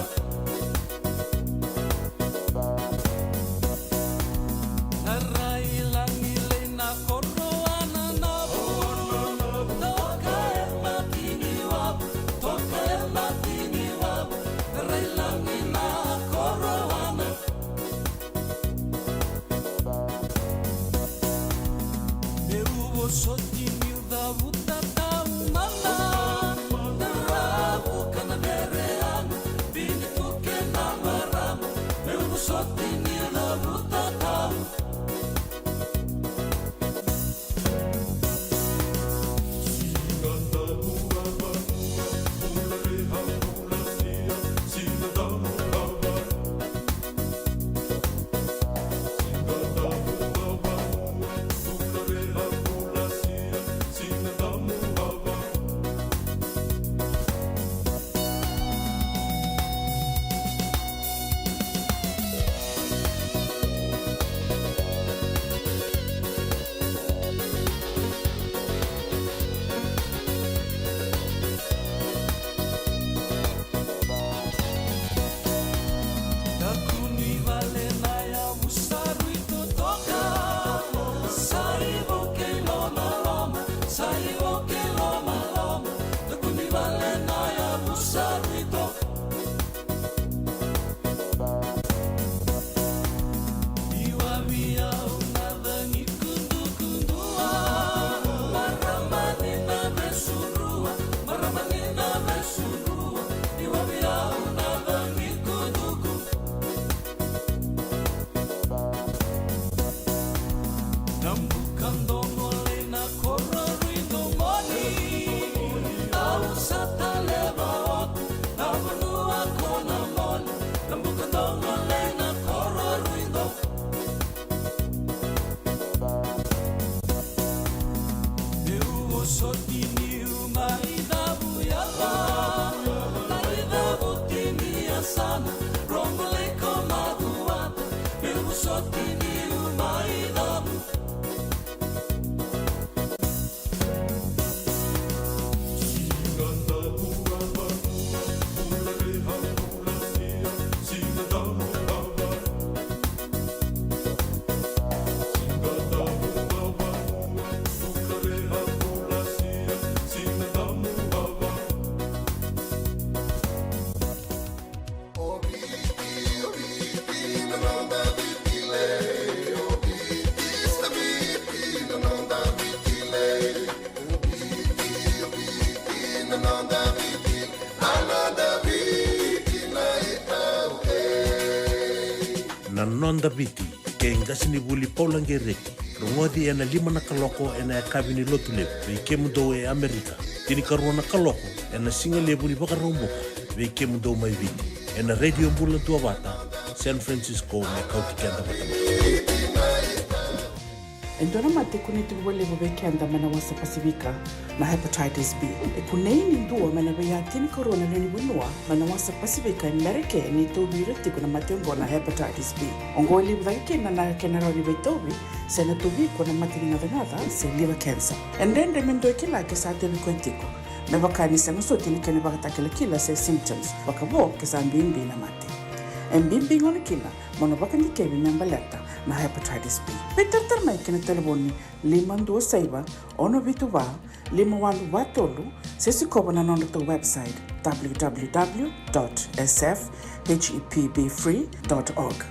Na rai lagi lai na koroana na vua. Toka e mati ni wavu, toka e mati ni wavu. Na rai lagi na koroana. Meu vosoti niu cavuta tau mana, na ravu ka na vereana, vini tu kei na marama, meu vosoti niu cavuta tau. Dakunivale na yavu sa rui totoka, sa ivo kei lomaloma, sa ivo kei lomaloma. Dakunivale na yavu sa rui totoka. Iwavi au na cagi kudukudua, marama ni na vesurua, marama ni na vesurua. Iwavi au na cagi kuduku. Na buka dogo lai na koro rui domoni, au sa taleva oti na vanua ko na moni. Na buka dogo lai na koro rui do. Meu vosoti niu mai cavu yala, mai cavu tini yasana, rogo lai ko macuata. Meu vosoti niu mai cavu. Na Noda Viti, kei qasenivuli Paula Qereti, rogoci ena lima na kaloko ena yakavi ni Lotulevu vei kemudou e Amerika, tinikarua na kaloko ena sigalevu ni Vakaraubuka vei kemudou mai Viti, ena Radio Bula Duavata, San Francisco, me kauti keda vata mai. E dua na mate e kunei tiko vakalevu vei keda mai na wasa Pasifika na hepatitis B. E kunei ni dua mai na veiya tinikarua na lewe ni vanua mai na wasa Pasifika e Merika ni tauvi ira tiko na mate oqo na hepatitis B. Oqo e levu cake kina na kena rawa ni veitauvi se na tauvi iko na mate ni gacagaca se liver cancer. E dredre me dua e kila ke sa tauvi koya tiko, me vaka ni sega soti ni kena ivakatakilakila se symptoms, vakavo ke sa bibi na mate. E bibi gona kina mo na vakadikevi me baleta na hepatitis B. Veitaratara mai ki na talevoni lima dua saiva, ono vitu va, lima walu va tolu, se sikova na nodratou website, w w w dot s f h e p b free dot org.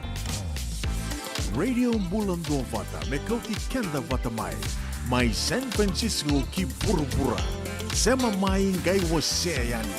Radio Bula Duavata, me kauti keda vata mai, mai San Francisco ki vuravura. Sema mai, qai wasea yani.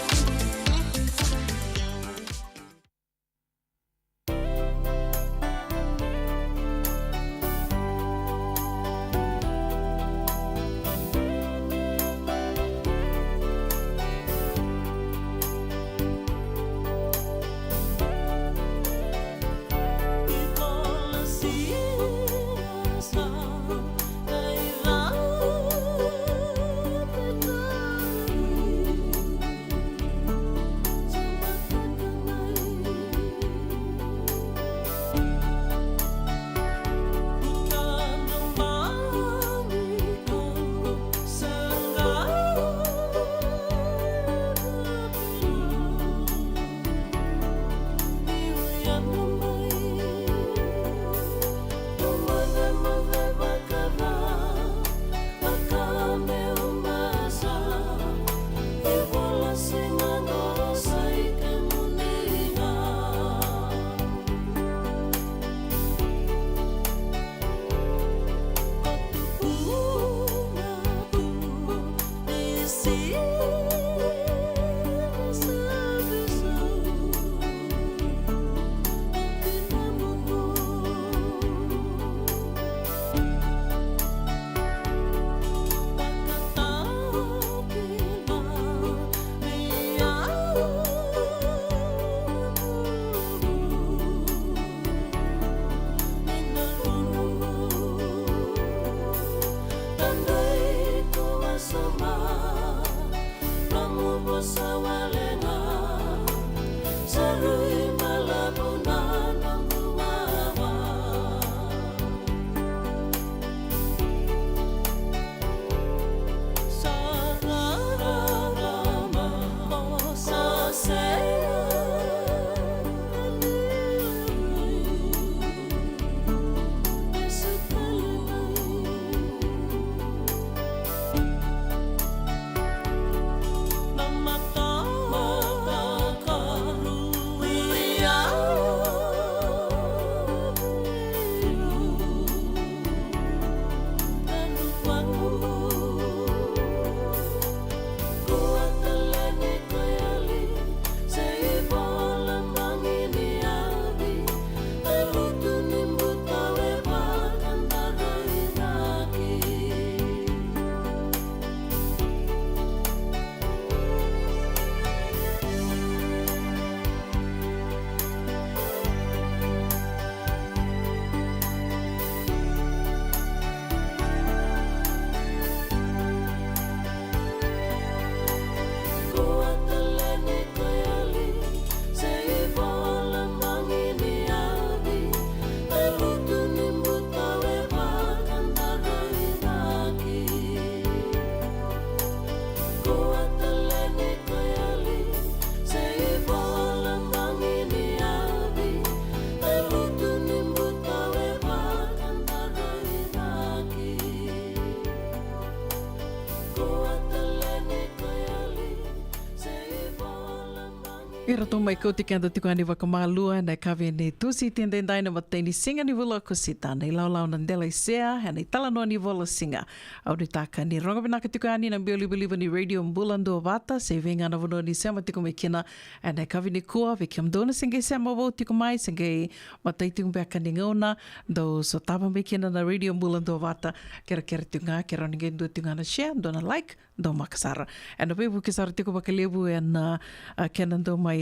Iratou mai kauti keda tiko yani vakamalua ena yakavi ni Tusiti edaidai, na imatai ni siga ni vula o Okosita, na ilawalawa na Delaisea ena italanoa ni vola siga. Au nuitaka ni rogo vinaka tiko yani na biau livaliva ni Radio Bula Duavata, se vei ga na vanua ni sema tiko mai kina ena yakavi nikua. Vei kemudou na se qai sema vou tiko mai, se qai matai tiko beka ni gauna, dou sotava mai kina na Radio Bula Duavata. Kerekere tiko ga, kerea ni qai dua tiko ga na share, dua na like, dou maka sara. Ena veivuke sara tiko vakalevu ena, a, kena dau mai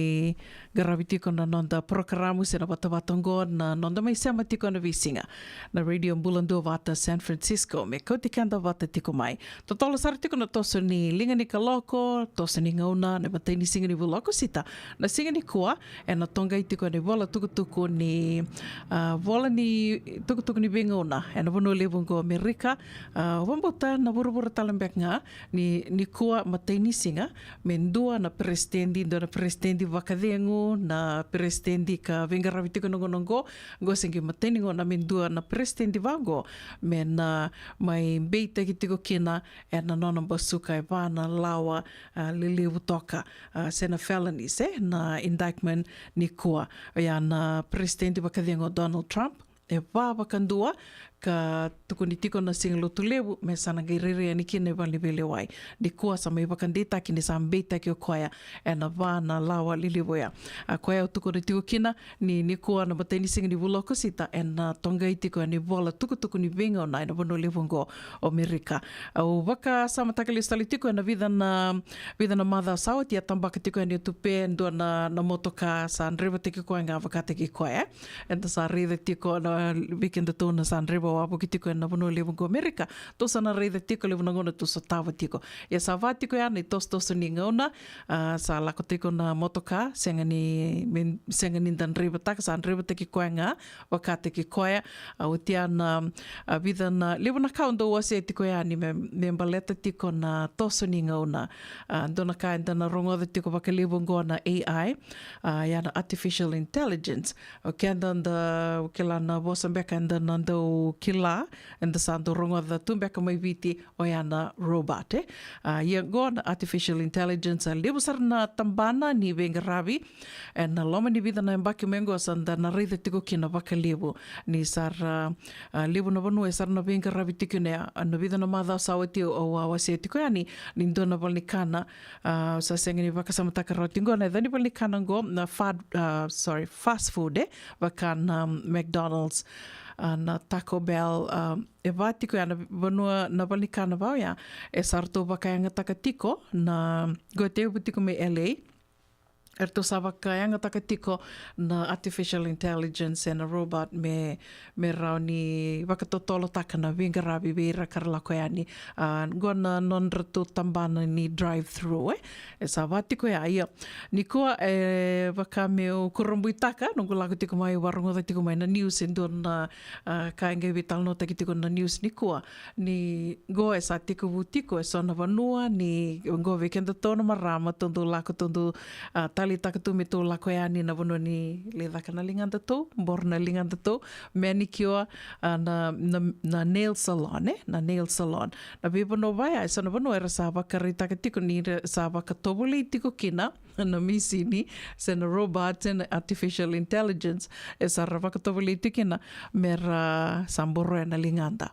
qaravi tiko na noda porokaramu se na vatavata oqo, na noda mai sema tiko ena veisiga na Radio Bula Duavata San Francisco, me kauti keda vata tiko mai. Totolo sara tiko na toso ni liga ni kaloko, toso ni gauna, na imatai ni siga ni vula o Okosita. Na siga nikua ena toqai tiko ena ivola tukutuku ni, a, vola ni tukutuku ni veigauna ena vanua levu oqo Amerika. A, vakabauta na vuravura tale beka ga ni, nikua matai ni siga me dua na peresitedi, dua na peresitedi vakacegu, na peresitedi ka veiqaravi tiko ena gauna oqo. Oqo se qai matai ni gauna me dua na peresitedi vaqo me na mai beitaki tiko kina ena nona basuka e va na lawa, a, lelevu toka, a, se na felonies, e, na indictment nikua. Oya na peresitedi vakacegu o Donald Trump, e va vakadua ka tukuni tiko na Siga Lotulevu me sa na qai rairai yani kina i vale ni veilewai. Nikua sa mai vakadeitaki ni sa beitaki o koya ena va na lawa lelevu oya. A, koya au tukuna tiko kina ni, nikua na imatai ni siga ni vula o Okosita ena toqai tiko ena ivola tukutuku ni veigauna ena vanua levu oqo o Amerika. Au vakasamataka lesu tale tiko ena vica na, vica na macawa sa oti, a tabaka tiko yani o Tupe e dua na, na motoka sa draivataki koya ga vakataki koya, e. Eda sa raica tiko na, vei kedatou na sa draiva wavoki tiko ena vanua levu oqo Amerika, tou sa na raica tiko, levu na gauna tou sotava tiko. Ia sa va tiko ya na itosotoso ni gauna, a, sa lako tiko na motoka, sega ni, me, sega ni da draivataka, sa draivataki koya ga vakataki koya. A, oti ya na, a, vica na, levu na ka au dau wasea tiko yani me, me baleta tiko na toso ni gauna. A, dua na ka eda na rogoca tiko vakalevu oqo na A I, a, ya na artificial intelligence. O keda da kila na vosa beka eda na dau kila, eda sa dau rogoca tu beka mai Viti, oya na robot, e. A, ia oqo na artificial intelligence, a, levu sara na tabana ni veiqaravi ena loma ni vica na yabaki mai oqo sa da na raica tiko kina vakalevu. Ni sa ra, a, levu na vanua e sa ra na veiqaravi tiko kina, a, na vica na macawa sa oti au a wasea tiko yani ni dua na valenikana, a, sa sega ni vakasamataka rawa tiko oqo na yaca ni valenikana oqo, na fa-, a, sorry, fast food, e, vaka na McDonald's, a, na Taco Bell, a, e va tiko ya na vanua, na valenikana va oya e sa ratou vakayagataka tiko na, qo e tekivu tiko mai L A. Eratou sa vakayagataka tiko na artificial intelligence ena robot me, me rawa ni vakatotolotaka na veiqaravi vei ira ka ra lako yani. A, qo na nodratou tabana ni drive-through, e. E sa va tiko ya, ia. Nikua, e, vaka meu kurabuitaka, noqu lako tiko mai, varogoca tiko mai na news e dua na, a, ka e qai veitalanoataki tiko na news nikua. Ni qo e sa tekivu tiko e so na vanua, ni qo vei kedatou na marama, tou dau lako, tou dau, a, taleitaka tu me tou lako yani na vanua ni lai caka na ligadatou, boro na ligadatou, manicure, a, na, na, na nail salon, e, na nail salon. Na veivanua va ya, e so na vanua era sa vakaraitaka tiko ni ra sa vakatovolei tiko kina na misini, se na robot, se na artificial intelligence, e sa ra vakatovolei tiko kina me ra sa boroya na ligada.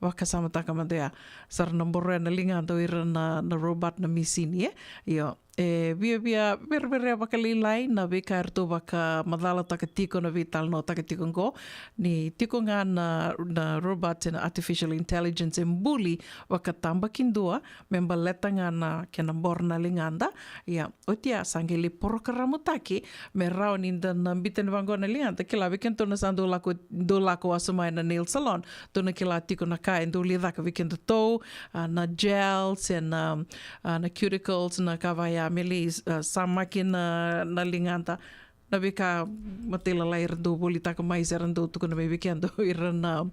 Vakasamataka mada ya, sa ra na boroya na ligada o ira na, na robot, na misini, e? Io, e viavia vereverea vakalailai na veika eratou vakamacalataka tiko, na veitalanoataka tiko qo, ni tiko ga na, na robot, na artificial intelligence e buli vakatabakidua me baleta ga na kena boro na ligada. Ia, oti ya sa qai lai porokaramutaki me rawa ni da na biuta ni vaqo na ligada. Kila, vei kedatou na sa dau lako, dau lako wasoma ena nail salon, tou na kila tiko na ka e dau lai caka vei kedatou, a, na gel, se na, a, na cuticles, na ka va ya me lai, a, samaki na, na ligada. na veika matailalai era dau volitaka mai se ra dau tukuna mai vei keda o ira na,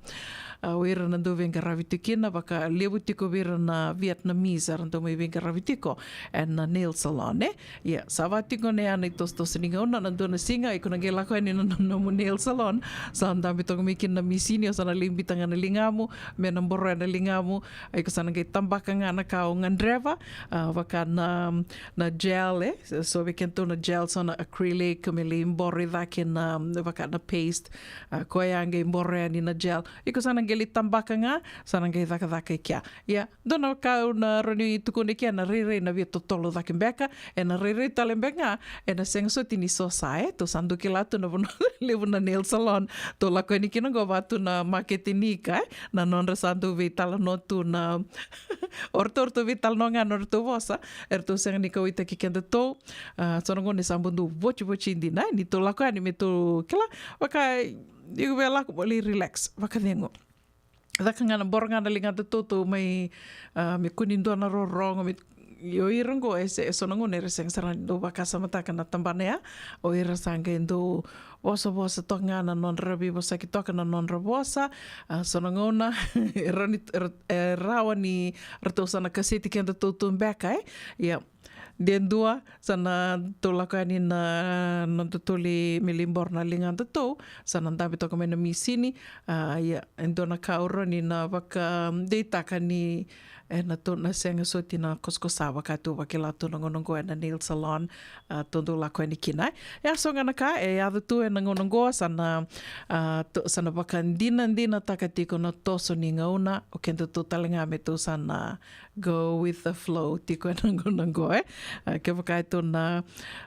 a, o ira na dau veiqaravi tiko kina, vakalevu tiko vei ira na Vietnamese era dau mai veiqaravi tiko ena nail salon, e. Ia, sa va tiko na yana itosotoso ni gauna, na dua na siga iko na qai lako yani na, na, na nomu nail salon, sa dabe toka mai kina na misini, o sa na lai biuta ga na ligamu me na boroya na ligamu, iko sa na qai tabaka ga na ka o gadreva, a, vaka na, na gel, e, so vei kedatou na gel, so na acrylic me lai boro i cake na, vaka na paste, a, koya qai boro yani na gel, iko sa na qai lai tabaka ga, sa na qai cakacaka i kea. Ia, dua na ka au na rawa ni tukuna i kea, na rairai na via totolo cake beka, ena rairai tale beka ga, ena sega soti ni sosa, e, tou sa dau kila tu na vanua levu na nail salon tou lako yani kina qo, vaka tu na maketi ni ika, e, na nodra sa dau veitalanoa tu na o ratou, ratou veitalanoa ga na nodratou vosa, eratou sega ni kauaitaki kedatou. A, so na gauna sa bau dau votivoti dina, e, ni tou lako yani me tou kila, vaka, iko via lako mo lai relax, vakacegu, caka ga na boro ga na ligadatou, tou mai, a, me kua ni dua na rorogo, me, o ira qo, e se, e so na gauna era sega sara ni dau vakasamataka na tabana ya, o ira sa qai dau vosavosa toka ga na nodra, veivosaki toka na nodra vosa, a, so na gauna e rawa ni, e ra-, e rawa ni ratou sa na kaseti kedatou tu beka, e. Ia, de dua, sa na tou lako yani na, na nodatou lai, me lai boro na ligadatou, sa na dabe toka mai na misini, a, ia, e dua na ka au rawa ni na vakadeitaka ni, e, na tou na sega soti na kosakosa vaka tou vakila tu na gauna qo ena nail salon, a, tou dau lako yani kina. E a so ga na ka e yaco tu ena gauna qo, sa na, a, tou, sa na vakadinadinataka tiko na toso ni gauna, o kedatou tale ga me tou sa na go with the flow tiko ena gauna qo, e. A, kevaka e tou na,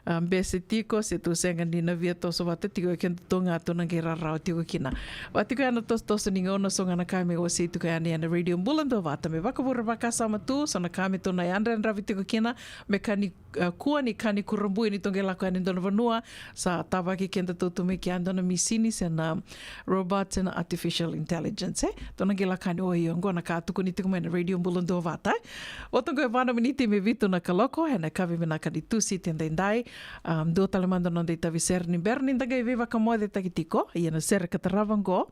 a, bese tiko, se tou sega ni na via toso vata tiko, e kedatou ga tou na qai rarawa tiko kina. Va tiko ya na tosotoso ni gauna, so ga na ka me wasei tiko yani ena Radio Bula Duavata, me vakavure vakasama tu, so na ka me tou na yadrayadravi tiko kina, me ka ni, a, kua ni ka ni kurabui ni tou qai lako yani dua na vanua, sa tavaki kedatou tu mai kea dua na misini se na robot se na artificial intelligence, e. Tou na qai lako yani, o io, qo na ka tukuni tiko mai na Radio Bula Duavata, e. Vo toqo e va na miniti me vitu na kaloko ena yakavi vinaka ni Tusiti edaidai. A, dua tale mada na noda itavi sere ni bera ni da qai veivakamocetaki tiko, ia na sere ka tarava qo.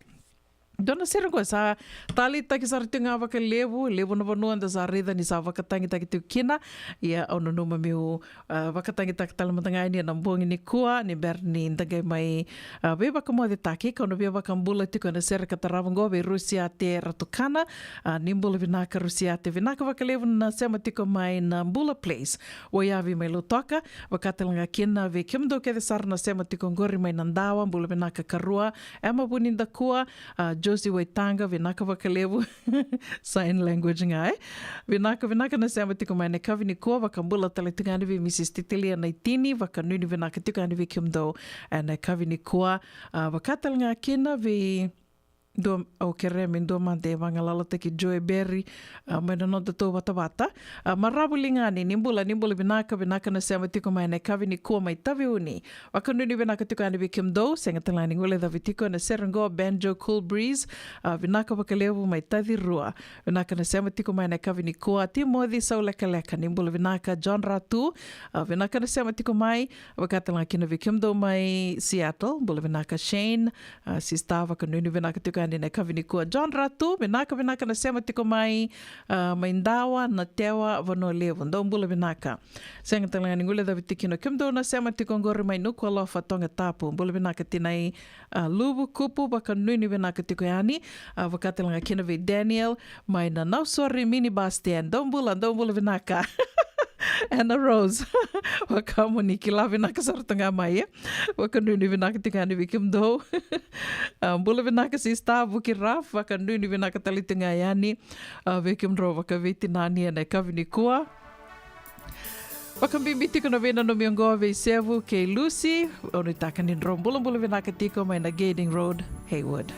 Dua na sere qo sa taleitaki sara tiko ga vakalevu, levu na vanua da sa raica ni sa vakatagitaki tiko kina. Ia au nanuma meu, a, vakatagitaka tale mada ga yani ena bogi nikua, ni bera ni da qai mai, a, veivakamocetaki, kau na via vakabula tiko ena sere ka tarava qo vei Rusiate Ratukana. A, ni bula vinaka Rusiate, vinaka vakalevu na sema tiko mai na Bula Place, Waiyavi mai Lautoka. Vaka tale ga kina vei kemudou kece sara na sema tiko qori mai na Dawa, bula vinaka karua. Ema Vunidakua, a, Josie Waitaqa, vinaka vakalevu. Sign language ga, e. Vinaka, vinaka na sema tiko mai na yakavi nikua, vakabula tale tiko yani vei Mrs Titilia Naitini, vakanuinui vinaka tiko yani vei kemudou ena yakavi nikua. A, vaka tale ga kina vei dua, au kerea me dua mada e vagalalataki, Joe Berry, a, mai na nodatou vatavata. A, Maravu Ligani, ni bula, ni bula vinaka, vinaka na sema tiko mai na yakavi nikua mai Taveuni. Vakanuinui vinaka tiko yani vei kemudou, sega tale ga ni guilecavi tiko ena sere qo, Banjo Cool Breeze, a, vinaka vakalevu mai Tacirua. Vinaka na sema tiko mai na yakavi nikua, Timoci Saulekaleka, ni bula vinaka, John Ratu, a, vinaka na sema tiko mai, vaka tale ga kina vei kemudou mai Seattle, bula vinaka Shane, a, sista, vakanuinui vinaka tiko yani na yakavi nikua, John Ratu, vinaka, vinaka na sema tiko mai, a, mai Dawa, Natewa, Vanua Levu, dou bula vinaka. Sega tale ga ni guilecavi tiko kina o kemudou na sema tiko qori mai Nukualofa, Tongatapu, bula vinaka tinai, a, Luvu Kupu, vakanuinui vinaka tiko yani, a, vaka tale ga kina vei Daniel, mai na Nausori Mini Bus Stand, dou bula, dou bula vinaka. Anna Rose, vaka mo ni kila vinaka sara tu ga mai, e. Vakanuinui vinaka tiko yani vei kemudou. A, bula vinaka sista, Vuki Raf, vakanuinui vinaka tale tu ga yani, a, vei kemudrau vakaveitinani ena yakavi nikua. Vakabibi tiko na veinanumi oqo vei Sevu kei Lucy, au nuitaka ni drau bulabula vinaka tiko mai na Gairding Road, Hayward.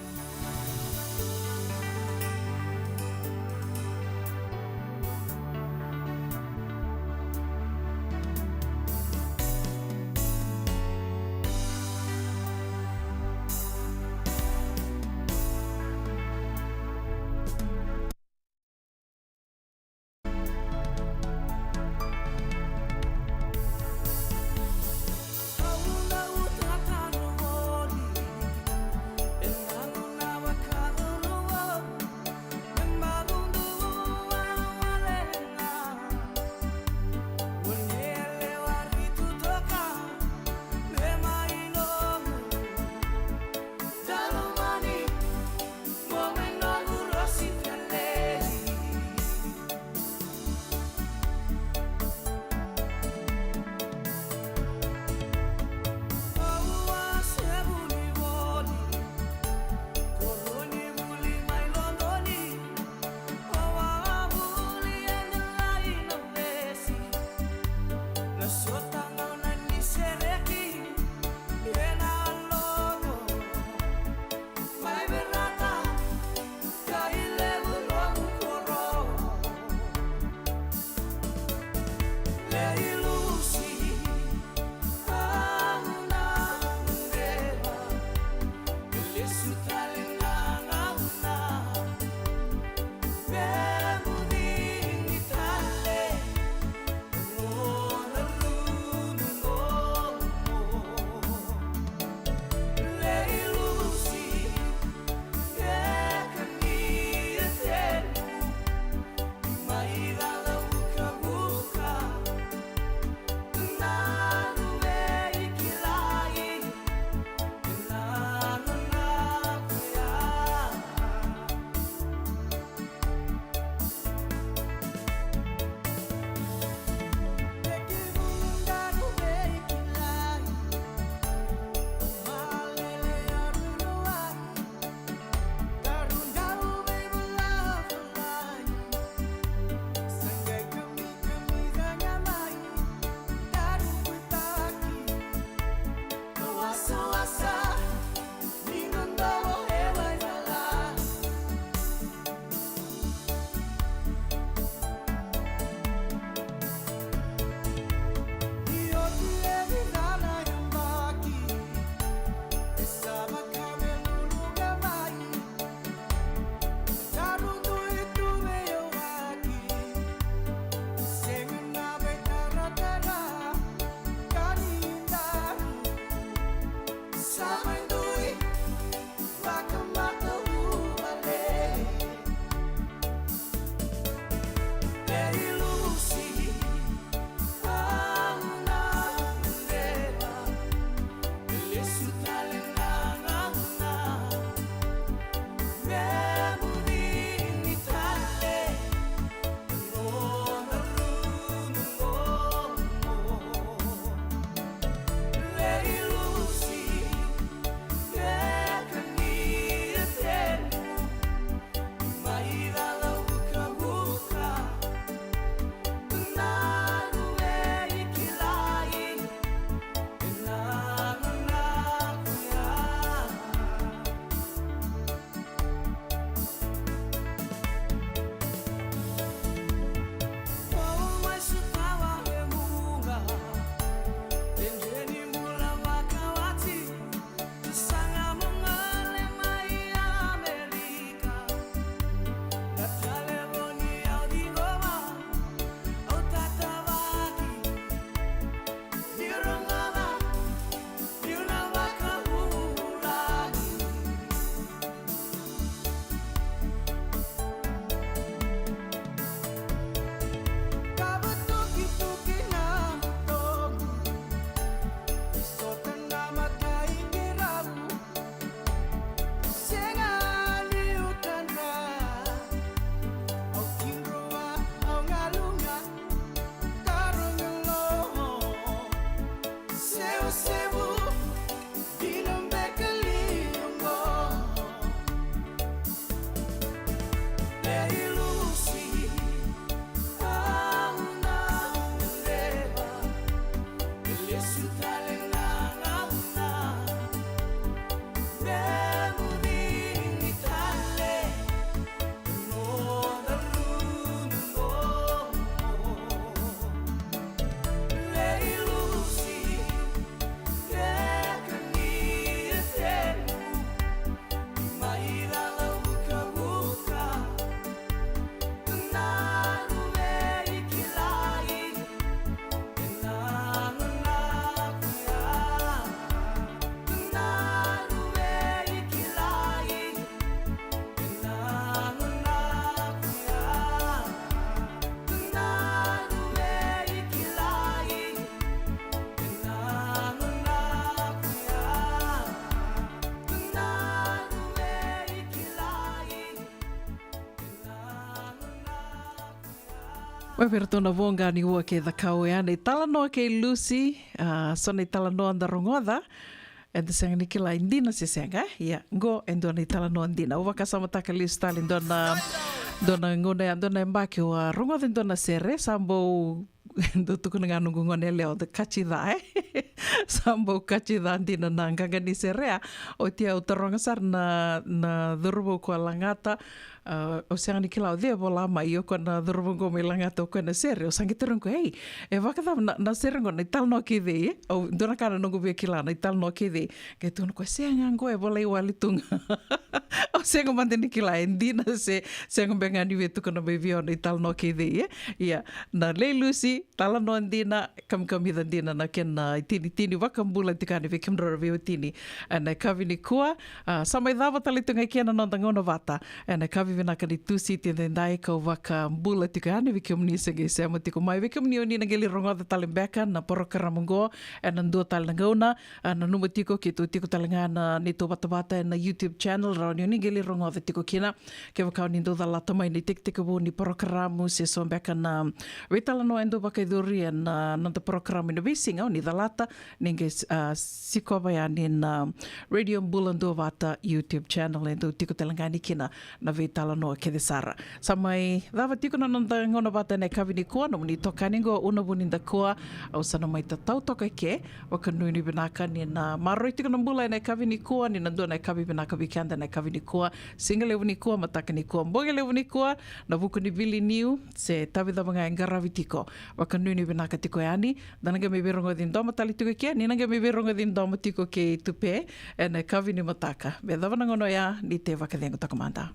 Vei iratou na voqa ni ua kei Cakau, ya na italanoa kei Lucy. A, so na italanoa da rogoca, eda sega ni kila e dina se sega, e? Ia, qo e dua na italanoa dina. Au vakasamataka lesu tale, dua na, dua na gauna ya, dua na yabaki au a rogoca e dua na sere, sa bau dau tukuna ga noqu gone yalewa, da kaci ca, e? Sa bau kaci ca dina na qaqa ni sere ya. Oti au taroga sara na, na cauravou ko a lagata, a, au sega ni kila o cei e vola mai, o koya na cauravou qo mai lagata o koya na sere, au sa qai tarogi koya, ei, e vakacava na, na sere qo, na italanoa kei cei, e? Au, dua na ka na noqu via kila, na italanoa kei cei. Qai tukuna o koya, sega, qo e volai wale tu ga. Au sega mada ni kila e dina se sega, beka ga ni via tukuna mai vei au na italanoa kei cei, e? Ia, na Lei Lucy, talanoa dina, kamikamica dina na kena itinitini vakabula tiko yani vei kemudrau na veiwatini ena yakavi nikua. A, sa mai cava tale tu ga e ke na noda gauna vata ena yakavi vinaka ni Tusiti edaidai, kau vakabula tiko yani vei kemuni se qai sema tiko mai. Vei kemuni o ni na qai lai rogoca tale beka na parokaramu oqo ena dua tale na gauna, a, nanuma tiko keitou tiko tale ga na neitou vatavata ena YouTube channel, rawa ni o ni qai lai rogoca tiko kina. Kevaka o ni dau calata mai na itekitekivu ni parokaramu se so beka na veitalanoa e dau vakayacori ena, a, noda parokaramu ena veisiga, o ni calata, ni qai, a, sikova yani na Radio Bula Duavata YouTube channel e dau tiko tale ga yani kina na veitalanoa kece sara. Sa mai cava tiko na noda gauna vata ena yakavi nikua, nomuni itokani qo Una Vunidakua, au sa na mai tatau toka e ke. Vakanuinui vinaka ni na maroroi tiko na bula ena yakavi nikua, ni na dua na yakavi vinaka vei keda ena yakavi nikua, siga levu nikua, mataka nikua, bogi levu nikua, na vuku ni vili niu se tavi cava ga e qaravi tiko. Vakanuinui vinaka tiko yani, da na qai mai veirogoci domo tale tiko e ke, ni na qai mai veirogoci domo tiko kei Tupe ena yakavi ni mataka. Me cava na gauna oya, ni te vakacegu toka mada.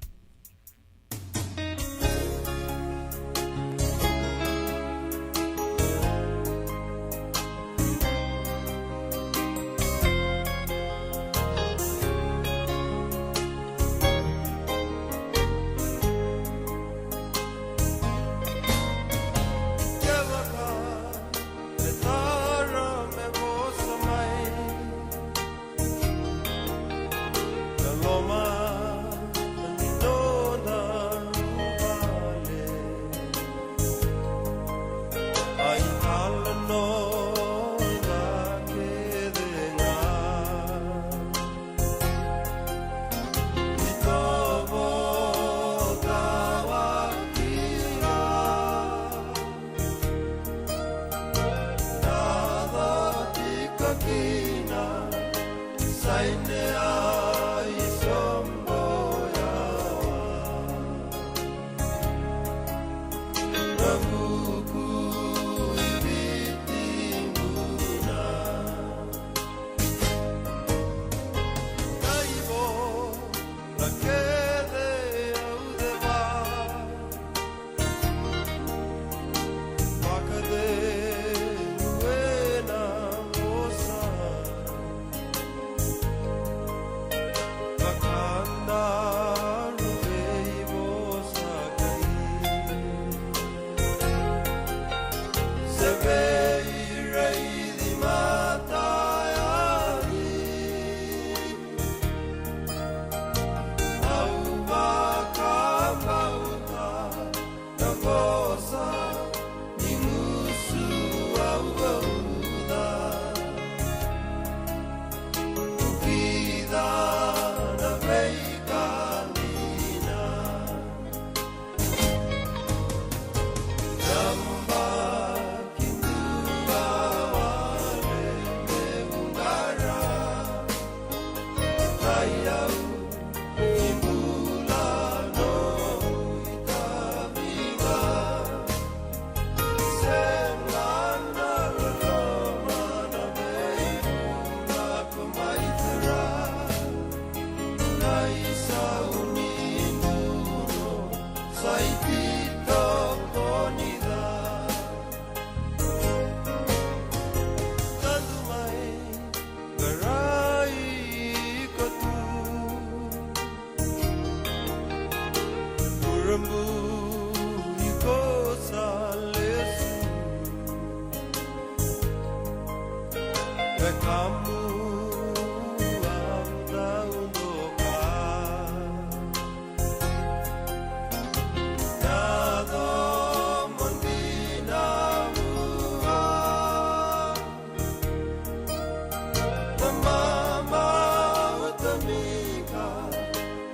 Ina, sainea i sobo yawa. Na vuku i Viti buna. Kaivo na kece au ceva. Vakacegu ena vosa. Vakadaru veivosa kai. Se veiraici mata yani. Au vakabauta na vosa ni gusu au vauca. Vukica na veika dina. Yabaki dua wale me vuqara. Ai au ni bula noqu itavi ga. Sega na loloma na veibula ko mai tara. Na isau ni duru sa ititokoni ca. Tadu mai qarai ka tu. Kurabui ko sa lesu. Vakamu au dau doka. Na domo dina vua. Na mama utamika.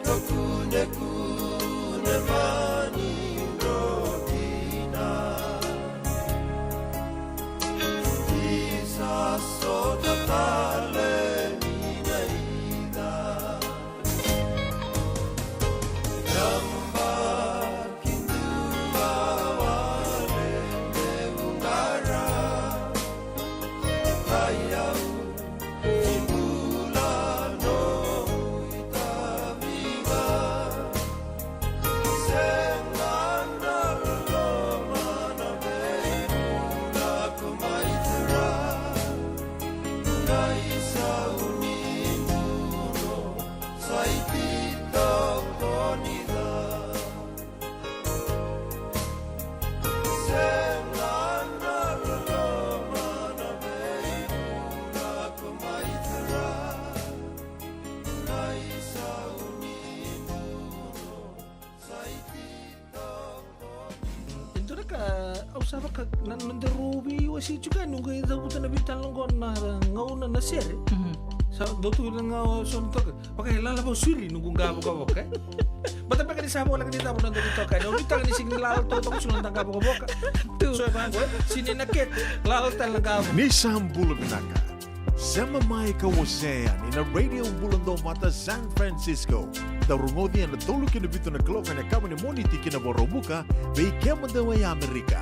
Ka kunekune mani drokina. Isa sota tale ni na ida. Yabaki dua wale me vuqara. Ai au ni bula noqu itavi ga. Sega na loloma na veibula ko mai tara. Na isau ni duru sa ititokoni ca. E dua na ka au sa vaka na noda rau veiwasei tiko yani, au qai cavuta na veitalanoa qo na gauna na sere. Mhm. Sa dau tu na gauna so na toka. Vaka e lala vau siri noqu qavokavoka, e? Baleta beka ni sa voleka ni cava na noda veitokani. Au nuitaka ni sega ni lala totoka sara na noda qavokavoka. Tu. So e vaqo, e? Sega ni na kete, lala tale na qavokavoka. Ni sa bula vinaka. Sema mai ka wasea yani na Radio Bula Duavata San Francisco. Dau rogoci ena tolu ki na vitu na kaloko ena yakavi ni Moniti ki na Vakaraubuka, vei kemudou e Amerika.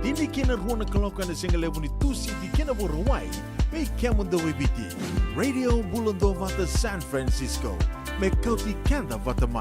Tini ki na rua na kaloko ena sigalevu ni Tusiti ki na Vakarauwai, vei kemudou e Viti. Radio Bula Duavata San Francisco. Me kauti keda vata mai.